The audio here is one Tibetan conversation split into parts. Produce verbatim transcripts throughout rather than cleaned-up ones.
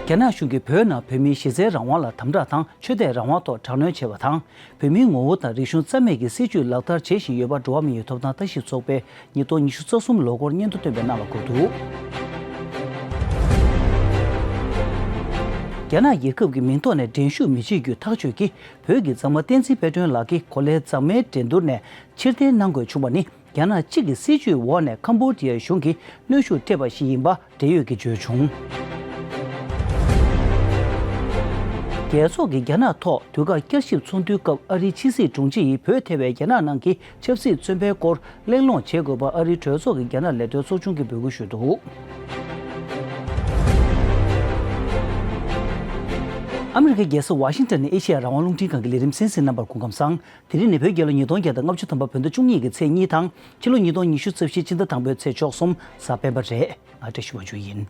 རྒྱ་ནག་གཞུང་གིས་བོད་ནང་བོད་མིའི་གཞི་རྩའི་རང་དབང་ལ་དམ་དྲག་དང་ཆོས་དད་རང་དབང་ཐོག་དྲག་གནོན་བྱས་པ་དང་། བོད་མིའི་ངོ་བོ་དང་རིག་གཞུང་རྩ་མེད་ཀྱི་སྲིད་བྱུས་ལག་བསྟར་བྱེད་བཞིན་ཡོད་པ་འགྲོ་བ་མིའི་ཐོབ་ཐང་ལྟ་ཞིབ་ཚོགས་པས་ཉིས་སྟོང་ཉི་ཤུ་རྩ་གསུམ་ལོ་འཁོར་སྙན་ཐོ་བཏོན་པའི་ནང་ལ་འཁོད་འདུག་རྒྱ་ནག་རྒྱལ་ཁབ་ཀྱི་མིང་ཐོག་ནས་འགྲན་ཞུགས་མི་བྱེད་རྒྱུའི་ཐག་གཅོད་ཀྱིས་བོད་ཀྱི་མཛངས་མ་བསྟན་འཛིན་དཔལ་སྒྲོན་ལགས་ཀྱིས་གོ་ལའི་མཛངས་མའི་འགྲན་བསྡུར་ནས་ཕྱིར་འཐེན་གནང་དགོས་བྱུང་བ་ནི། རྒྱ་ནག་གཅིག་གི་སྲིད་བྱུས་འོག་ནས་ཀམ་བྷོ་ཌི་ཡ་གཞུང་གིས་གནོན་ཤུགས་སྤྲད་པ་ཞིག་ཡིན་པ་འབྲེལ་ཡོད་ཀྱིས་བརྗོད་བྱུང་། རྒྱལ་ཚོགས་ཀྱིས་རྒྱ་ནག་ཐོག་དུས་བཀག་བསྐྱར་ཞིབ་ཚོགས་འདུའི་སྐབས་ཨ་རིའི་ཕྱི་སྲིད་དྲུང་ཆེ་ཡིས་བོད་ཐེ་བའི་རྒྱ་ནག་ནང་གི་ཆབ་སྲིད་བཙོན་པའི་སྐོར་གླེང་སློང་བྱེད་དགོས་པ་ཨ་རིའི་གྲོས་ཚོགས་ཀྱི་རྒྱ་ནག་ལས་དོན་ཚོགས་ཆུང་གིས་འབོད་སྐུལ་ཞུས་འདུག་ཨ་མི་རི་ཀའི་རྒྱལ་ས་ཝ་ཤིང་ཏོན་ནས་ཨེ་ཤེ་ཡ་རང་དབང་རླུང་འཕྲིན་ཁང་གི་ལས་རིམ་གསན་གཟིགས་རྣམ་པར་སྐུ་ཁམས་བཟང་། དེ་རིང་ནི་བོད་རྒྱལ་ལོ་ཉིས་སྟོང་བརྒྱ་དང་ལྔ་བཅུ་ཐམ་པ་བོད་ཟླ་བཅུ་གཉིས་ཀྱི་ཚེས་གཉིས་དང་ཕྱི་ལོ་ཉིས་སྟོང་ཉི་ཤུ་རྩ་བཞི་ཕྱི་ཟླ་དང་པོའི་ཚེས་བཅུ་གསུམ་གཟའ་སྤེན་པ་རེད། ང་བཀྲ་ཤིས་དབང་ཕྱུག་ཡིན།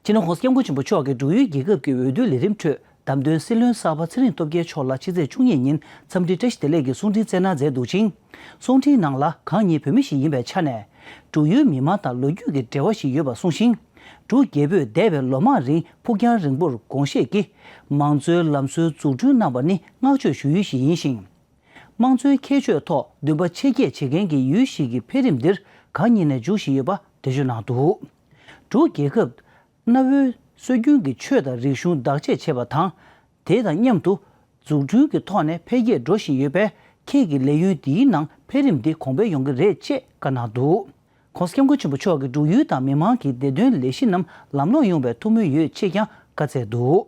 སྤྱི་ནོར་༸གོང་ས་༸སྐྱབས་མགོན་ཆེན་པོ་མཆོག་གིས་འབྲུག་ཡུལ་རྒྱལ་ཁབ་ཀྱི་འོས་བསྡུའི་ལས་རིམ་ཁྲོད་བདམས་ཐོན་སྲིད་བློན་གསར་པ་ཚེ་རིང་སྟོབས་རྒྱལ་མཆོག་ལ་ཕྱི་ཚེས་བཅུ་གཉིས་ཉིན་འཚམས་འདྲི་བཀྲ་ཤིས་བདེ་ལེགས་ཀྱི་གསུང་འཕྲིན་བསྩལ་གནང་མཛད་འདུག་ཅིང་། གསུང་འཕྲིན་ནང་ལ་གང་ཉིད་བོད་མི་ཞིག་ཡིན་པའི་ཆ་ནས། འབྲུག་ཡུལ་མི་མང་དང་ལོ་རྒྱུས་ཀྱི་འབྲེལ་བ་ཞིག་ཡོད་པ་གསུངས་ཤིང་། འབྲུག་རྒྱལ་པོས་འདས་པའི་ལོ་མང་རིང་ཕུགས་རྒྱང་རིང་པོར་དགོངས་བཞེས་ཀྱིས་མང་གཙོའི་ལམ་སྲོལ་འཛུགས་སྐྲུན་གནང་པ་ནི་བསྔགས་བརྗོད་ཞུ་ཡུལ་ཞིག་ཡིན་ཞིང་། དམངས་གཙོའི་ཁྱད་ཆོས་ཐོག་འདུན་པ་ཆེ་བསྐྱེད་བྱེད་མཁན་གྱི་ཡུལ་ཞིག་གི་འཕེལ་རིམ་འདིར་གང་ཉིད་ནས་འཇུག་བཞིན་ཡོད་པ་འགྲེལ་བརྗོད་གནང་འདུག་འབྲུག་རྒྱལ་ཁབ་གནའ་བོའི་སྲོལ་རྒྱུན་གྱི་ཆོས་དང་རིག་གཞུང་བདག་གཅེས་བྱེད་པ་དང་། དེ་དང་མཉམ་དུ་འཛུགས་སྐྲུན་གྱི་ཐོག་ནས་འཕེལ་རྒྱས་འགྲོ་བཞིན་ཡོད་པས། ཁྱེད་ཀྱི་ལས་ཡུན་འདིའི་ནང་འཕེལ་རིམ་འདི་གོང་འཕེལ་ཡོང་གི་རེད་ཅེས་བཀའ་གནང་འདུག ༸གོང་ས་༸སྐྱབས་མགོན་ཆེན་པོ་མཆོག་གིས་འབྲུག་ཡུལ་དང་མི་མང་གི་བདེ་དོན་ལས་གཞི་རྣམས་ལམ་ལྷོང་ཡོང་བའི་ཐུགས་སྨོན་ཡོད་ཅེས་ཀྱང་བཀའ་སྩལ་འདུག་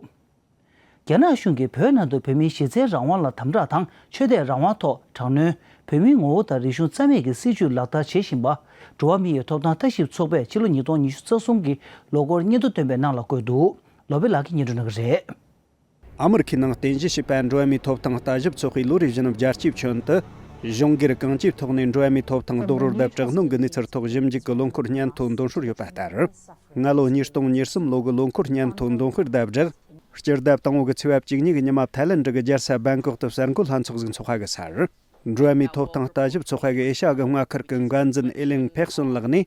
རྒྱ་ནག་གཞུང་གིས་བོད་ནང་དུ་བོད་མིའི་གཞི་རྩའི་རང་དབང་ལ་དམ་དྲག་དང་ཆོས་དད་རང་དབང་ཐོག་དྲག་གནོན། བོད་མིའི་ངོ་བོ་དང་རིག་གཞུང་རྩ་མེད་ཀྱི་སྲིད་བྱུས་ལག་བསྟར་བྱེད་བཞིན་པ། འགྲོ་བ་མིའི་ཐོབ་ཐང་ལྟ་ཞིབ་ཚོགས་པས་ཕྱི་ལོ་ཉིས་སྟོང་ཉི་ཤུ་རྩ་གསུམ་གྱི་ལོ་འཁོར་སྙན་ཐོ་བཏོན་པའི་ནང་ལ་བཀོད་འདུག་ལོ་པཎ་ལགས་ཀྱིས་སྙན་སྒྲོན་གནང་གི་རེད། ཨ་མི་རི་ཁའི་ནང་རྟེན་གཞི་བྱས་པའི་འགྲོ་བ་མིའི་ཐོབ་ཐང་ལྟ་ཞིབ་ཚོགས་པས་ལོ་རེ་བཞིན་རྒྱལ་སྤྱིའི་ཁྱོན་དུ་གཞུང་སྒེར་གང་ཅིའི་ཐོག་ནས་འགྲོ་བ་མིའི་ཐོབ་ཐང་རྡོག་རོལ་དང་དྲག་གནོན་གྱི་གནས་ཚུལ་ཐོག་ཞིབ་འཇུག་གི་ལོ་འཁོར་སྙན་ཐོ་འདོན་སྲོལ་ཡོད་པ་ལྟར། སྔ་ལོ་ཉིས་སྟོང་ཉེར་གསུམ་ལོ་གི་ལོ་འཁོར་སྙན་ཐོ་འདོན་སྤེལ་དང་སྦྲགས། སྤྱི་ཟླ་དང་པོ་གི་ཚེས་པ་བཅུ་གཉིས་ཀྱི་ཉི་མ་ཐའི་ལེན་ཌི་གི་རྒྱལ་ས་བེང་ཀོག་ཏུ་གསར་འགོད་ལྷན་ཚོགས་ཤིག་འཚོགས་པ་གི་སར། འགྲོ་བ་མིའི་ཐོབ་ཐང་ལྟ་ཞིབ་ཚོགས་པ་གི་ཨེ་ཤ་ཡ་གི་མངའ་ཁུལ་གྱི་འགན་འཛིན་ཨེ་ལིན་ཕེག་སོན་ལགས་ནས།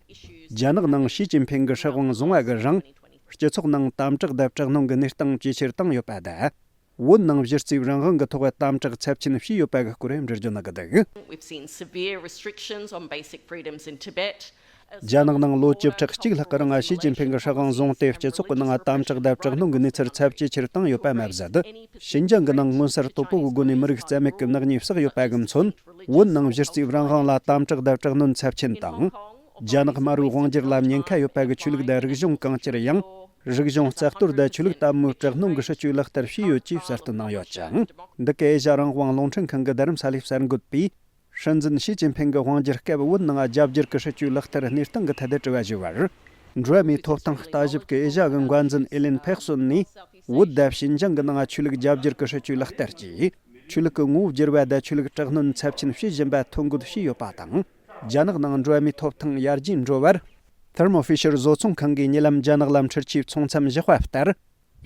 རྒྱ་ནག་ནང་ཞི་ཅིན་ཕིང་གི་སྲིད་དབང་བཟུང་བ་གི་རིང་། སྤྱི་ཚོགས་ནང་དམ་དྲག་དང་དྲག་གནོན་གྱི་གནས་སྟངས་ཇེ་ཆེར་བཏང་ཡོད་པ་དང་། བོད་ནང་གཞི་རྩའི་རང་དབང་གི་ཐོག་དམ་དྲག་ཚབས་ཆེན་བྱས་ཡོད་པ་གི་སྐོར་འགྲེལ་བརྗོད་གནང་གི་འདུག We've seen severe restrictions on basic freedoms in Tibet. རྒྱ་ནག་ནང་ལོ་བཅུ་ཕྲག་གཅིག་ལྷག་གི་རིང་ཞི་ཅིན་ཕིང་གི་སྲིད་དབང་བཟུང་སྟེ་སྤྱི་ཚོགས་ཀྱི་ནང་དམ་དྲག་དང་དྲག་གནོན་གྱི་གནས་ཚུལ་ཚབས་ཇེ་ཆེར་བཏང་ཡོད་པ་མ་ཟད། ཞིན་ཅང་གི་ནང་མངོན་གསལ་དོད་པོ་གི་སྒོ་ནས་མི་རིགས་རྩ་མེད་ཀྱི་ནག་ཉེས་བསགས་ཡོད་པ་གི་མཚོན། བོད་ནང་གཞི་རྩའི་རང་དབང་ལ་དམ་དྲག་དང་དྲག་གནོན་ཚབས་ཆེན་དང་། རྒྱ་ནག་དམར་པོའི་དབང་སྒྱུར་ལ་ཉེན་ཁ་ཡོད་པ་གི་ཆོས་ལུགས་དང་རིག་གཞུང་གང་ཅིར་ཡང་། རིག་གཞུང་རྩ་གཏོར་དང་ཆོས་ལུགས་དམ་པོའི་དྲག་གནོན་གྱི་སྲིད་བྱུས་ལག་བསྟར་བྱས་ཡོད་ཅེས་གསལ་སྟོན་གནང་ཡོད་ཅིང་། འདི་ག་ཨེ་ཤ་རང་དབང་རླུང་འཕྲིན་ཁང་གི་རྡ་རམ་ས་ལའི་གསར་འགོད་པས། སྲིད་འཛིན་ཞི་ཅིན་ཕིང་གི་དབང་སྒྱུར་སྐབས་བོད་ནང་རྒྱ་བསྒྱུར་གྱི་སྲིད་བྱུས་ལག་བསྟར་གནས་སྟངས་ཀྱི་ཐད་དུ་དྲི་བ་ཞུས་པར། འགྲོ་བ་མིའི་ཐོབ་ཐང་ལྟ་ཞིབ་ཀྱི་ཨེ་ཤ་གི་འགན་འཛིན་ཨེ་ལིན་ཕེག་སོན་ནས། བོད་དང་ཞིན་ཅང་གི་ནང་ཆོས་ལུགས་རྒྱ་བསྒྱུར་གྱི་སྲིད་བྱུས་ལག་བསྟར་གྱིས། ཆོས་ལུགས་ཀྱི་ངོ་བོ་བསྒྱུར་བ་དང་ཆོས་ལུགས་དྲག་གནོན་ཚབས་ཆེན་བྱེད་བཞིན་པ་ཐོ་འགོད་བྱས་ཡོད་པ་དང་། རྒྱ་ནག་ནང་འགྲོ་བ་མིའི་ཐོབ་ཐང་ཡར་རྒྱས་འགྲོ་བར། ཐེར་མོ་ཧྥི་ཤར་བཟོ་ཚོང་ཁང་གིས་ཉེ་ལམ་རྒྱ་ནག་ལ་འཕྲུལ་ཆས་ཚོང་མཚམས་བཞག་པ་ལྟར།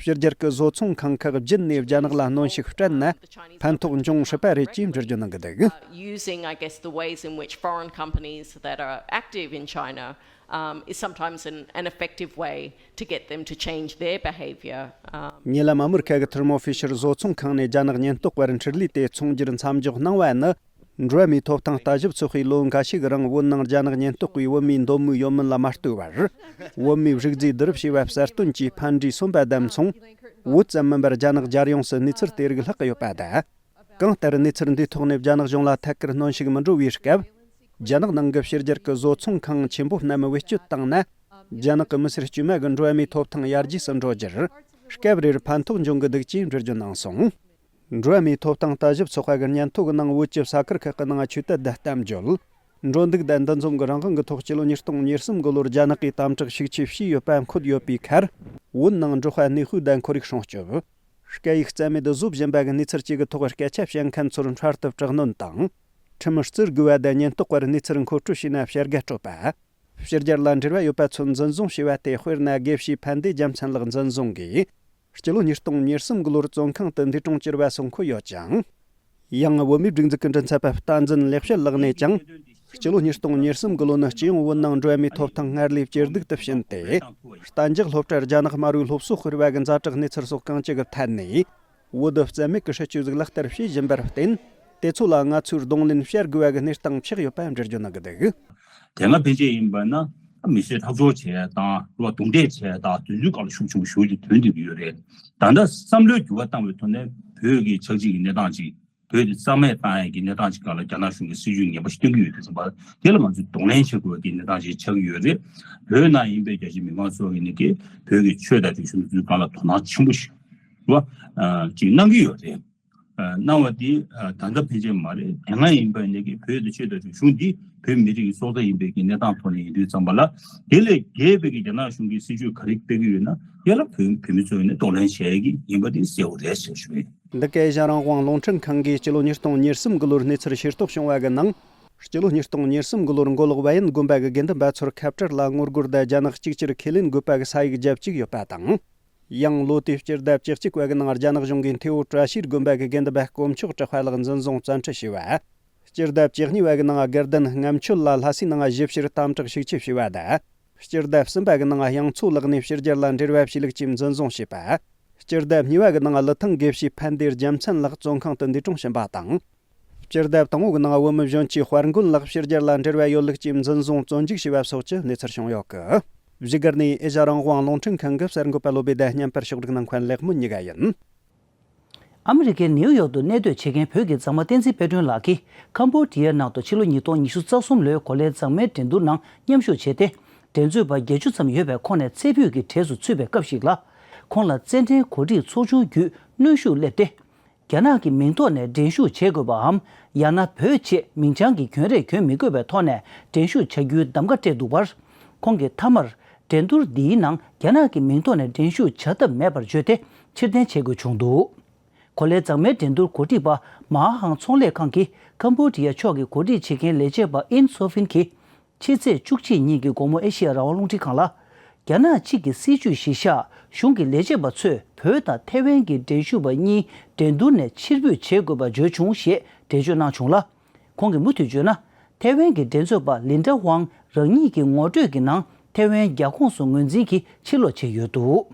ཕྱི་རྒྱལ་གྱི་བཟོ་ཚོང་ཁང་ཁག་བརྒྱུད་ནས་རྒྱ་ནག་ལ་གནོན་ཤུགས་སྤྲད་ན་ཕན་ཐོགས་འབྱུང་སྲིད་པ་རེད་ཅེས་འགྲེལ་བརྗོད་གནང་གི་འདུག Using, I guess, the ways in which foreign companies that are active in China, um, is sometimes an, an effective way to get them to change their behavior. Um, ཉེ་ལམ་ཨ་མི་རི་ཁ་གི་ཐེར་མོ་ཧྥི་ཤར་བཟོ་ཚོང་ཁང་ནས་རྒྱ་ནག་ཉེན་རྟོག་པར་འཕྲུལ་ལས་དེ་ཚོང་སྒྱུར་མཚམས་འཇོག་གནང་བ་ནི། འགྲོ་བ་མིའི་ཐོབ་ཐང་ལྟ་ཞིབ་ཚོགས་པས་ལོ་འགའ་ཤས་ཀྱི་རིང་བོད་ནང་རྒྱ་ནག་ཉེན་རྟོག་པས་བོད་མིའི་མདོ་མིའི་ཡོད་མེད་ལ་མ་ལྟོས་པར། བོད་མིའི་རིག་རྫས་བསྡུ་རུབ་བྱས་པ་གསལ་སྟོན་གྱིས་ཕན་འབྲས་སོན་པ་དང་མཚུངས། བོད་ཙམ་མིན་པར་རྒྱ་ནག་རྒྱལ་ཡོངས་སུ་གནས་ཚུལ་དེ་རིགས་ལྷག་གི་ཡོད་པ་དང་། གང་ལྟར་གནས་ཚུལ་འདིའི་ཐོག་ནས་རྒྱ་ནག་གཞུང་ལ་ཐད་ཀར་གནོན་ཤུགས་མི་འགྲོ་བའི་སྐབས། རྒྱ་ནག་ནང་གི་ཕྱི་རྒྱལ་གྱི་བཟོ་ཚོང་ཁང་ཆེན་པོ་རྣམས་བེད་སྤྱོད་བཏང་ན། རྒྱ་ནག་གི་མི་སེར་དཀྱུས་མ་གི་འགྲོ་བ་མིའི་ཐོབ་ཐང་ཡར་རྒྱས་སུ་འགྲོ་རྒྱུར། སྐབས་རེར་ཕན་ཐོགས་འབྱུང་གི་འདུག་ཅེས་འགྲེལ་བརྗོད་གནང་སོང་། འགྲོ་བ་མིའི་ཐོབ་ཐང་ལྟ་ཞིབ་ཚོགས་པ་གི་སྙན་ཐོ་གི་ནང་བོད་ཀྱི་ས་ཁུལ་ཁག་གི་ནང་ཆོས་དད་དང་གཏམ་བརྗོད། འགྲོ་འདུག་དང་འདུ་འཛོམས་ཀྱི་རང་དབང་གི་ཐོག་སྤྱི་ལོ་ཉིས་སྟོང་ཉེར་གསུམ་གི་ལོར་རྒྱ་ནག་གིས་དམ་དྲག་ཤུགས་ཆེ་བྱས་ཡོད་པ་འཁོད་ཡོད་པའི་ཁར། བོད་ནང་འབྲོག་པ་གནས་སྤོས་དང་ཁོར་ཡུག་སྲུང་སྐྱོབ། སྐད་ཡིག་རྩ་མེད་བཟོ་བཞིན་པ་གི་གནས་ཚུལ་བཅས་ཀྱི་ཐོག་སྐད་ཆ་བཤད་མཁན་ཚོར་འཕྲལ་དུ་དྲག་གནོན་དང་། ཁྲིམས་བརྩི་དགོས་པ་དང་ཉེན་རྟོག་པར་གནས་ཚུལ་མཁོ་སྤྲོད་བྱས་ན་བྱ་དགའ་སྤྲོད་པ། ཕྱི་རྒྱལ་ལ་འབྲེལ་བ་ཡོད་པ་ཚོས་འཛིན་བཟུང་བྱས་པ་དེ། དཔེར་ན། དགེ་བཤེས་ཕན་བདེ་རྒྱལ་མཚན་ལགས་འཛིན་བཟུང་གིས་སྤྱི་ལོ་ཉིས་སྟོང་ཉེར་གསུམ་གི་ལོར་བཙོན་ཁང་དུ་འདས་གྲོངས་གྱུར་བ་སོགས་འཁོད་ཡོད་ཅིང་། ཡང་། བོད་མིའི་སྒྲིག་འཛུགས་ཀྱི་མགྲིན་ཚབ་པ་བསྟན་འཛིན་ལེགས་བཤད་ལགས་ནས་ཀྱང་། སྤྱི་ལོ་ཉིས་སྟོང་ཉེར་གསུམ་གི་ལོ་ནི་སྤྱི་ཡོངས་བོད་ནང་འགྲོ་བ་མིའི་ཐོབ་ཐང་སྔར་ལས་ཇེ་སྡུག་ཏུ་ཕྱིན་ཏེ། གཏན་འཇགས་སློབ་གྲྭ་རྒྱ་ནག་དམར་པོའི་སློབ་གསོ་སྤེལ་བ་གི་ཛ་དྲག་གནས་ཚུལ་སོགས་གང་ཅི་གི་ཐད་ནས། བོད་དུ་རྩ་མེད་ཀྱི་སྲིད་ཇུས་ཟིག་ལག་བསྟར་བྱེད་བཞིན་པར་བརྟེན། དེ་ཚོ་ལ་ང་ཚོས་གདོང་ལེན་བྱ་དགོས་པ་གི་གནས་སྟངས་ཆགས་ཡོད་པ་འགྲེལ་བརྗོད་གནང་གི་འདུག། དེ་སྔ་ཕན་ཆད་ཡིན་པ་ན། མི་སེར་ཧྲག་སྦྱོར་བྱས་དང་། རྡུང་རྡེག་བྱས་དང་། དེ་ཚོའི་སྐབས་ལ་ཤུགས་ཆེན་པོ་ཞེ་པོ་ཅིག་ཐོན་བསྡད་ཀྱི་ཡོད་རེད། ད་ལྟ་བསམ་བློའི་འགྱུར་བ་བཏང་བའི་ཐོག་ནས། བོད་ཀྱི་ཆགས་འཇིག་གི་གནས་སྟངས་ཅིག་བོད་དེ་རྩ་མེད་བཏང་ཡས་ཀྱི་གནས་སྟངས་ཅིག་སྒང་ལ་རྒྱ་ནག་གཞུང་གིས་སྲིད་ཇུས་ངན་པ་ཞིག་སྟོན་གྱི་ཡོད་དུས་ཙམ་པ། དེ་ལ་ང་ཚོས་གདོང་ལེན་བྱེད་དགོས་ཀྱི་གནས་སྟངས་ཅིག་ཆགས་ཀྱི་ཡོད་རེད། བོད་ནང་ཡིན་པའི་རྒྱ་ཆེའི་མི་མང་ཚོ་གིས་ནི་གི་བོད་ཀྱི་ཆོས་དང་རིག་གཞུང་དེ་ཚོའི་སྒང་ལ་དོ་སྣང་ཆེན་པོ་ཞིག་བ། ཨ། ཅིག་གནང་གི་ཡོད་རེད། ཨ། གནང་བ་འདི། ཨ། ད་ལྟ་ཕན་ཆད་མ་རེད། དེ་སྔ་ཡིན་པ་ནི་གི་བོད་དུ་ཆོས་དང་རིག་གཞུང་འདི་བོད་མི་རིགས་ཀྱི་སྲོག་རྩ་ཡིན་པའི་གི་གནས་སྟངས་ཐོག་ནས་ཡིན་དུས་ཙམ་པ་ལ། དེ་ལས་རྒྱས་པའི་གི་རྒྱ་ནག་གཞུང་གིས་སྲིད་ཇུས་ག་རེ་སྤེལ་གི་ཡོད་ན། དེ་ལ་བོད་བོད་མི་ཚོ་ཡིན་ན་གདོང་ལེན་བྱེད་ཀྱི་ཡིན་པ་འདི་གསལ་པོ་རེད་ཟེར་ཞུ་ཡིན། འདི་ག་ཨེ་ཤ་རང་དབང་རླུང་འཕྲིན་ཁང་གིས་སྤྱི་ལོ་ཉིས་སྟོང་ཉེར་གསུམ་གི་ལོར་གནས་ཚུལ་ཤེས་རྟོགས་བྱུང་བ་གི་ནང་། སྤྱི་ལོ་ཉིས་སྟོང་ཉེར་གསུམ་གི་ལོར་མགོ་ལོག་བལ་ཡུལ་དགོན་པ་གི་དགེ་འདུན་པ་ཚོར་ཁ་བྲལ་ལ་ངོ་རྒོལ་དང་རྒྱ་ནག་གཅིག་གྱུར་ཁས་ལེན་དགོས་པ་གི་ས་ཡིག་བརྒྱབ་བཅུག་ཡོད་པ་དང་། ཡང་ལོ་དེའི་སྤྱི་ཟླ་བཅུ་གཅིག་པ་གི་ནང་རྒྱ་ནག་གཞུང་གིས་མཐེ་བོ་བཀྲ་ཤིས་དགོན་པ་གི་དགེ་འདུན་པ་དཀོན་མཆོག་གྲགས་པ་ལགས་འཛིན་བཟུང་བཙན་ཁྲིད་བྱས་པ། སྤྱི་ཟླ་བཅུ་གཉིས་པ་གི་ནང་དགའ་ལྡན་ལྔ་མཆོད་ལ་ལྷ་སའི་ནང་ཞིབ་བཤེར་དམ་དྲག་ཤུགས་ཆེ་བྱས་པ་དང་། སྤྱི་ཟླ་གསུམ་པ་གི་ནང་དབྱངས་མཚོ་ལགས་ནས་ཕྱི་རྒྱལ་ལ་འབྲེལ་བ་བྱས་ལུགས་ཀྱིས་འཛིན་བཟུང་བྱས་པ། སྤྱི་ཟླ་གཉིས་པ་གི་ནང་ཀླུ་ཐང་དགེ་བཤེས་ཕན་བདེ་རྒྱལ་མཚན་ལགས་བཙོན་ཁང་དུ་འདས་གྲོངས་ཕྱིན་པ་དང་། སྤྱི་ཟླ་དང་པོ་གི་ནང་བོད་མི་གཞོན་སྐྱེས་དཔལ་མགོན་ལགས་ཕྱི་རྒྱལ་ལ་འབྲེལ་བ་ཡོད་ལུགས་ཀྱིས་འཛིན་བཟུང་བཙོན་འཇུག་བྱས་པ་སོགས་ཀྱི་གནས་ཚུལ་བྱུང་ཡོད་གི། བཞུགས་སྒར་ནས་ཨེ་ཤ་རང་དབང་རླུང་འཕྲིན་ཁང་གི་གསར་འགོད་པ་བློ་བྷེ་དང་མཉམ་པར་ཕྱོགས་སྒྲིག་གནང་མཁན་ལེགས་སྨོན་གཉིས་ཀ་ཡིན། ཨ་མི་རི་ཀའི་ནེའུ་ཡོག་ཏུ་གནས་སྡོད་བྱེད་མཁན་བོད་ཀྱི་མཛངས་མ་བསྟན་འཛིན་དཔལ་སྒྲོན་ལགས་ཀྱིས་ཀམ་བོ་ཌི་ཡ་ནང་དུ་ཕྱི་ལོ་ཉིས་སྟོང་ཉི་ཤུ་རྩ་གསུམ་ལོའི་གོ་ལའི་མཛངས་མའི་འགྲན་བསྡུར་ནང་མཉམ་ཞུགས་བྱས་ཏེ། འགྲན་རྩོད་པ་བརྒྱད་ཅུ་ཙམ་ཡོད་པའི་ཁོངས་ནས་ཚེ་ཕུད་ཀྱི་གྲས་སུ་ཚུད་པའི་སྐབས་ཤིག་ལ། ཁོང་ལ་རྩེད་འགྲན་གོ་སྒྲིག་ཚོགས་ཆུང་བརྒྱུད་གནོན་ཤུགས་སླེབས་ཏེ། རྒྱ་ནག་གི་མིང་ཐོག་ནས་འགྲན་ཞུགས་བྱེད་དགོས་པའམ། ཡང་ན་བོད་ཅེས་མིང་བྱང་གི་གྱོན་རས་གྱོན་མི་དགོས་པའི་ཐོག་ནས་འགྲན་ཞུགས་བྱ་རྒྱུའི་གདམ་ག་སྤྲད་འདུག་པར། ཁོང་གིས་མཐའ་མར་འགྲན་བསྡུར་འདིའི་ནང་རྒྱ་ནག་གི་མིང་ཐོག་ནས་འགྲན་ཞུགས་བྱ་ཐབས་མེད་པར་བརྗོད་དེ་ཕྱིར་འཐེན་བྱེད་དགོས་བྱུང་འདུག། གོ་ལའི་མཛངས་མའི་འགྲན་བསྡུར་གོ་སྒྲིག་པ་མ་ཧ་ཧང་ཚོང་ལས་ཁང་གིས་ཀམ་བོ་ཌི་ཡ་ཕྱོགས་ཀྱི་གོ་སྒྲིག་བྱེད་མཁན་ལས་བྱེད་པ་ཨིན་སོ་ཕིན་གྱིས། ཕྱི་ཚེས་བཅུ་གཅིག་ཉིན་གྱི་དགོང་མོ་ཨེ་ཤེ་ཡ་རང་དབང་རླུང་འཕྲིན་ཁང་ལ། རྒྱ་ནག་གཅིག་གི་སྲིད་བྱུས་གཞི་བཞག་གཞུང་གི་ལས་བྱེད་པ་ཚོས་བོད་དང་ཐའེ་ཝན་གྱི་འགྲན་ཞུགས་པ་གཉིས་འགྲན་བསྡུར་ནས་ཕྱིར་འབུད་བྱེད་དགོས་པ་བརྗོད་བྱུང་ཞེས་འགྲེལ་བརྗོད་གནང་བྱུང་ལ། ཁོང་གིས་མུ་མཐུད་བརྗོད་ན། ཐའེ་ཝན་གྱི་འགྲན་རྩོད་པ་ལིན་ཌ་ཝང་རང་ཉིད་ཀྱི་ངོ་སྤྲོད་ཀྱི་ནང་ཐའེ་ཝན་རྒྱལ་ཁོངས་སུ་ངོས་འཛིན་གྱིས་ཕྱིར་ལོག་བྱས་ཡོད་འདུག།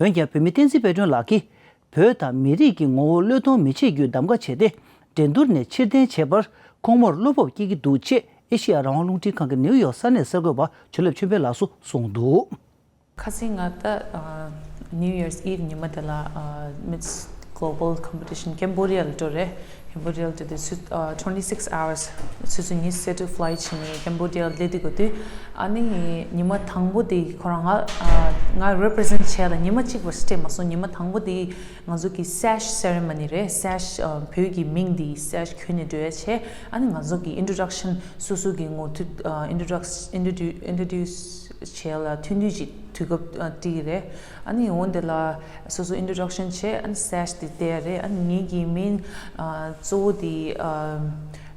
འོན་ཀྱང་། བོད་མི་བསྟན་འཛིན་དཔལ་སྒྲོན་ལགས་ཀྱིས། བོད་དང་མི་རིགས་ཀྱི་ངོ་བོ་བློས་གཏོང་མི་བྱེད་རྒྱུའི་གདམ་ག་བྱས་ཏེ། འགྲན་བསྡུར་ནས་ཕྱིར་འཐེན་བྱས་པར་ཁོང་མོར་བློ་སྤོབས་སྐྱེ་གི་འདུག་ཅེས་ཨེ་ཤེ་ཡ་རང་དབང་རླུང་འཕྲིན་ཁང་གི་ནེའུ་ཡོག་ས་གནས་གསར་འགོད་པ་ཇོ་ལེབ་ཆོས་འཕེལ་ལགས་སུ་གསུངས་འདུག། ཁ་སང་ང་ད་ཨ་New Year's Eve ཉི་མ་དེ་ལ་ཨ་Miss Global Competition Cambodia ལ་འགྲོ་རེད། Cambodia ལ་འགྲོ་དུས་ཚོད་ཨ་twenty six hours ཆུ་ཚོད་ཉི་ཤུ་རྩ་དྲུག་flight བྱས་ནས་Cambodia ལ་སླེབས་དུས་གོ་དུས། ཨ་ནི་ཉི་མ་དང་པོ་དེ་ཁོ་རང་ང་ཨ་ང་represent བྱས་ལ་ཉི་མ་གཅིག་པར་སྤྲད་མ་སོང་། ཉི་མ་དང་པོ་དེ་ང་ཚོ་གི་sash ceremony རེད། sash ཨ་བོད་ཀྱི་མིང་དེ་sash གྱོན་ནས་འགྲོ་ཡ་བྱས། ཨ་ནི་ང་ཚོ་གི་introduction སོ་སོ་གི་ངོ་ཐུག་ཨ་introduction introduce introduce བྱས་ལ་ཐུང་ཐུང་ཅིག་དུས་སྐབས་ཨ་སྤྲད་ཀྱི་རེད། ཨ་ནི་འོ་འདི་ལ་སོ་སོ་introduction བྱས། ཨ་ནི་sash དེ་བལྟས་རེད། ཨ་ནི་ངེད་ཀྱི་main ཨ་གཙོ་བོ་དེ་ཨ་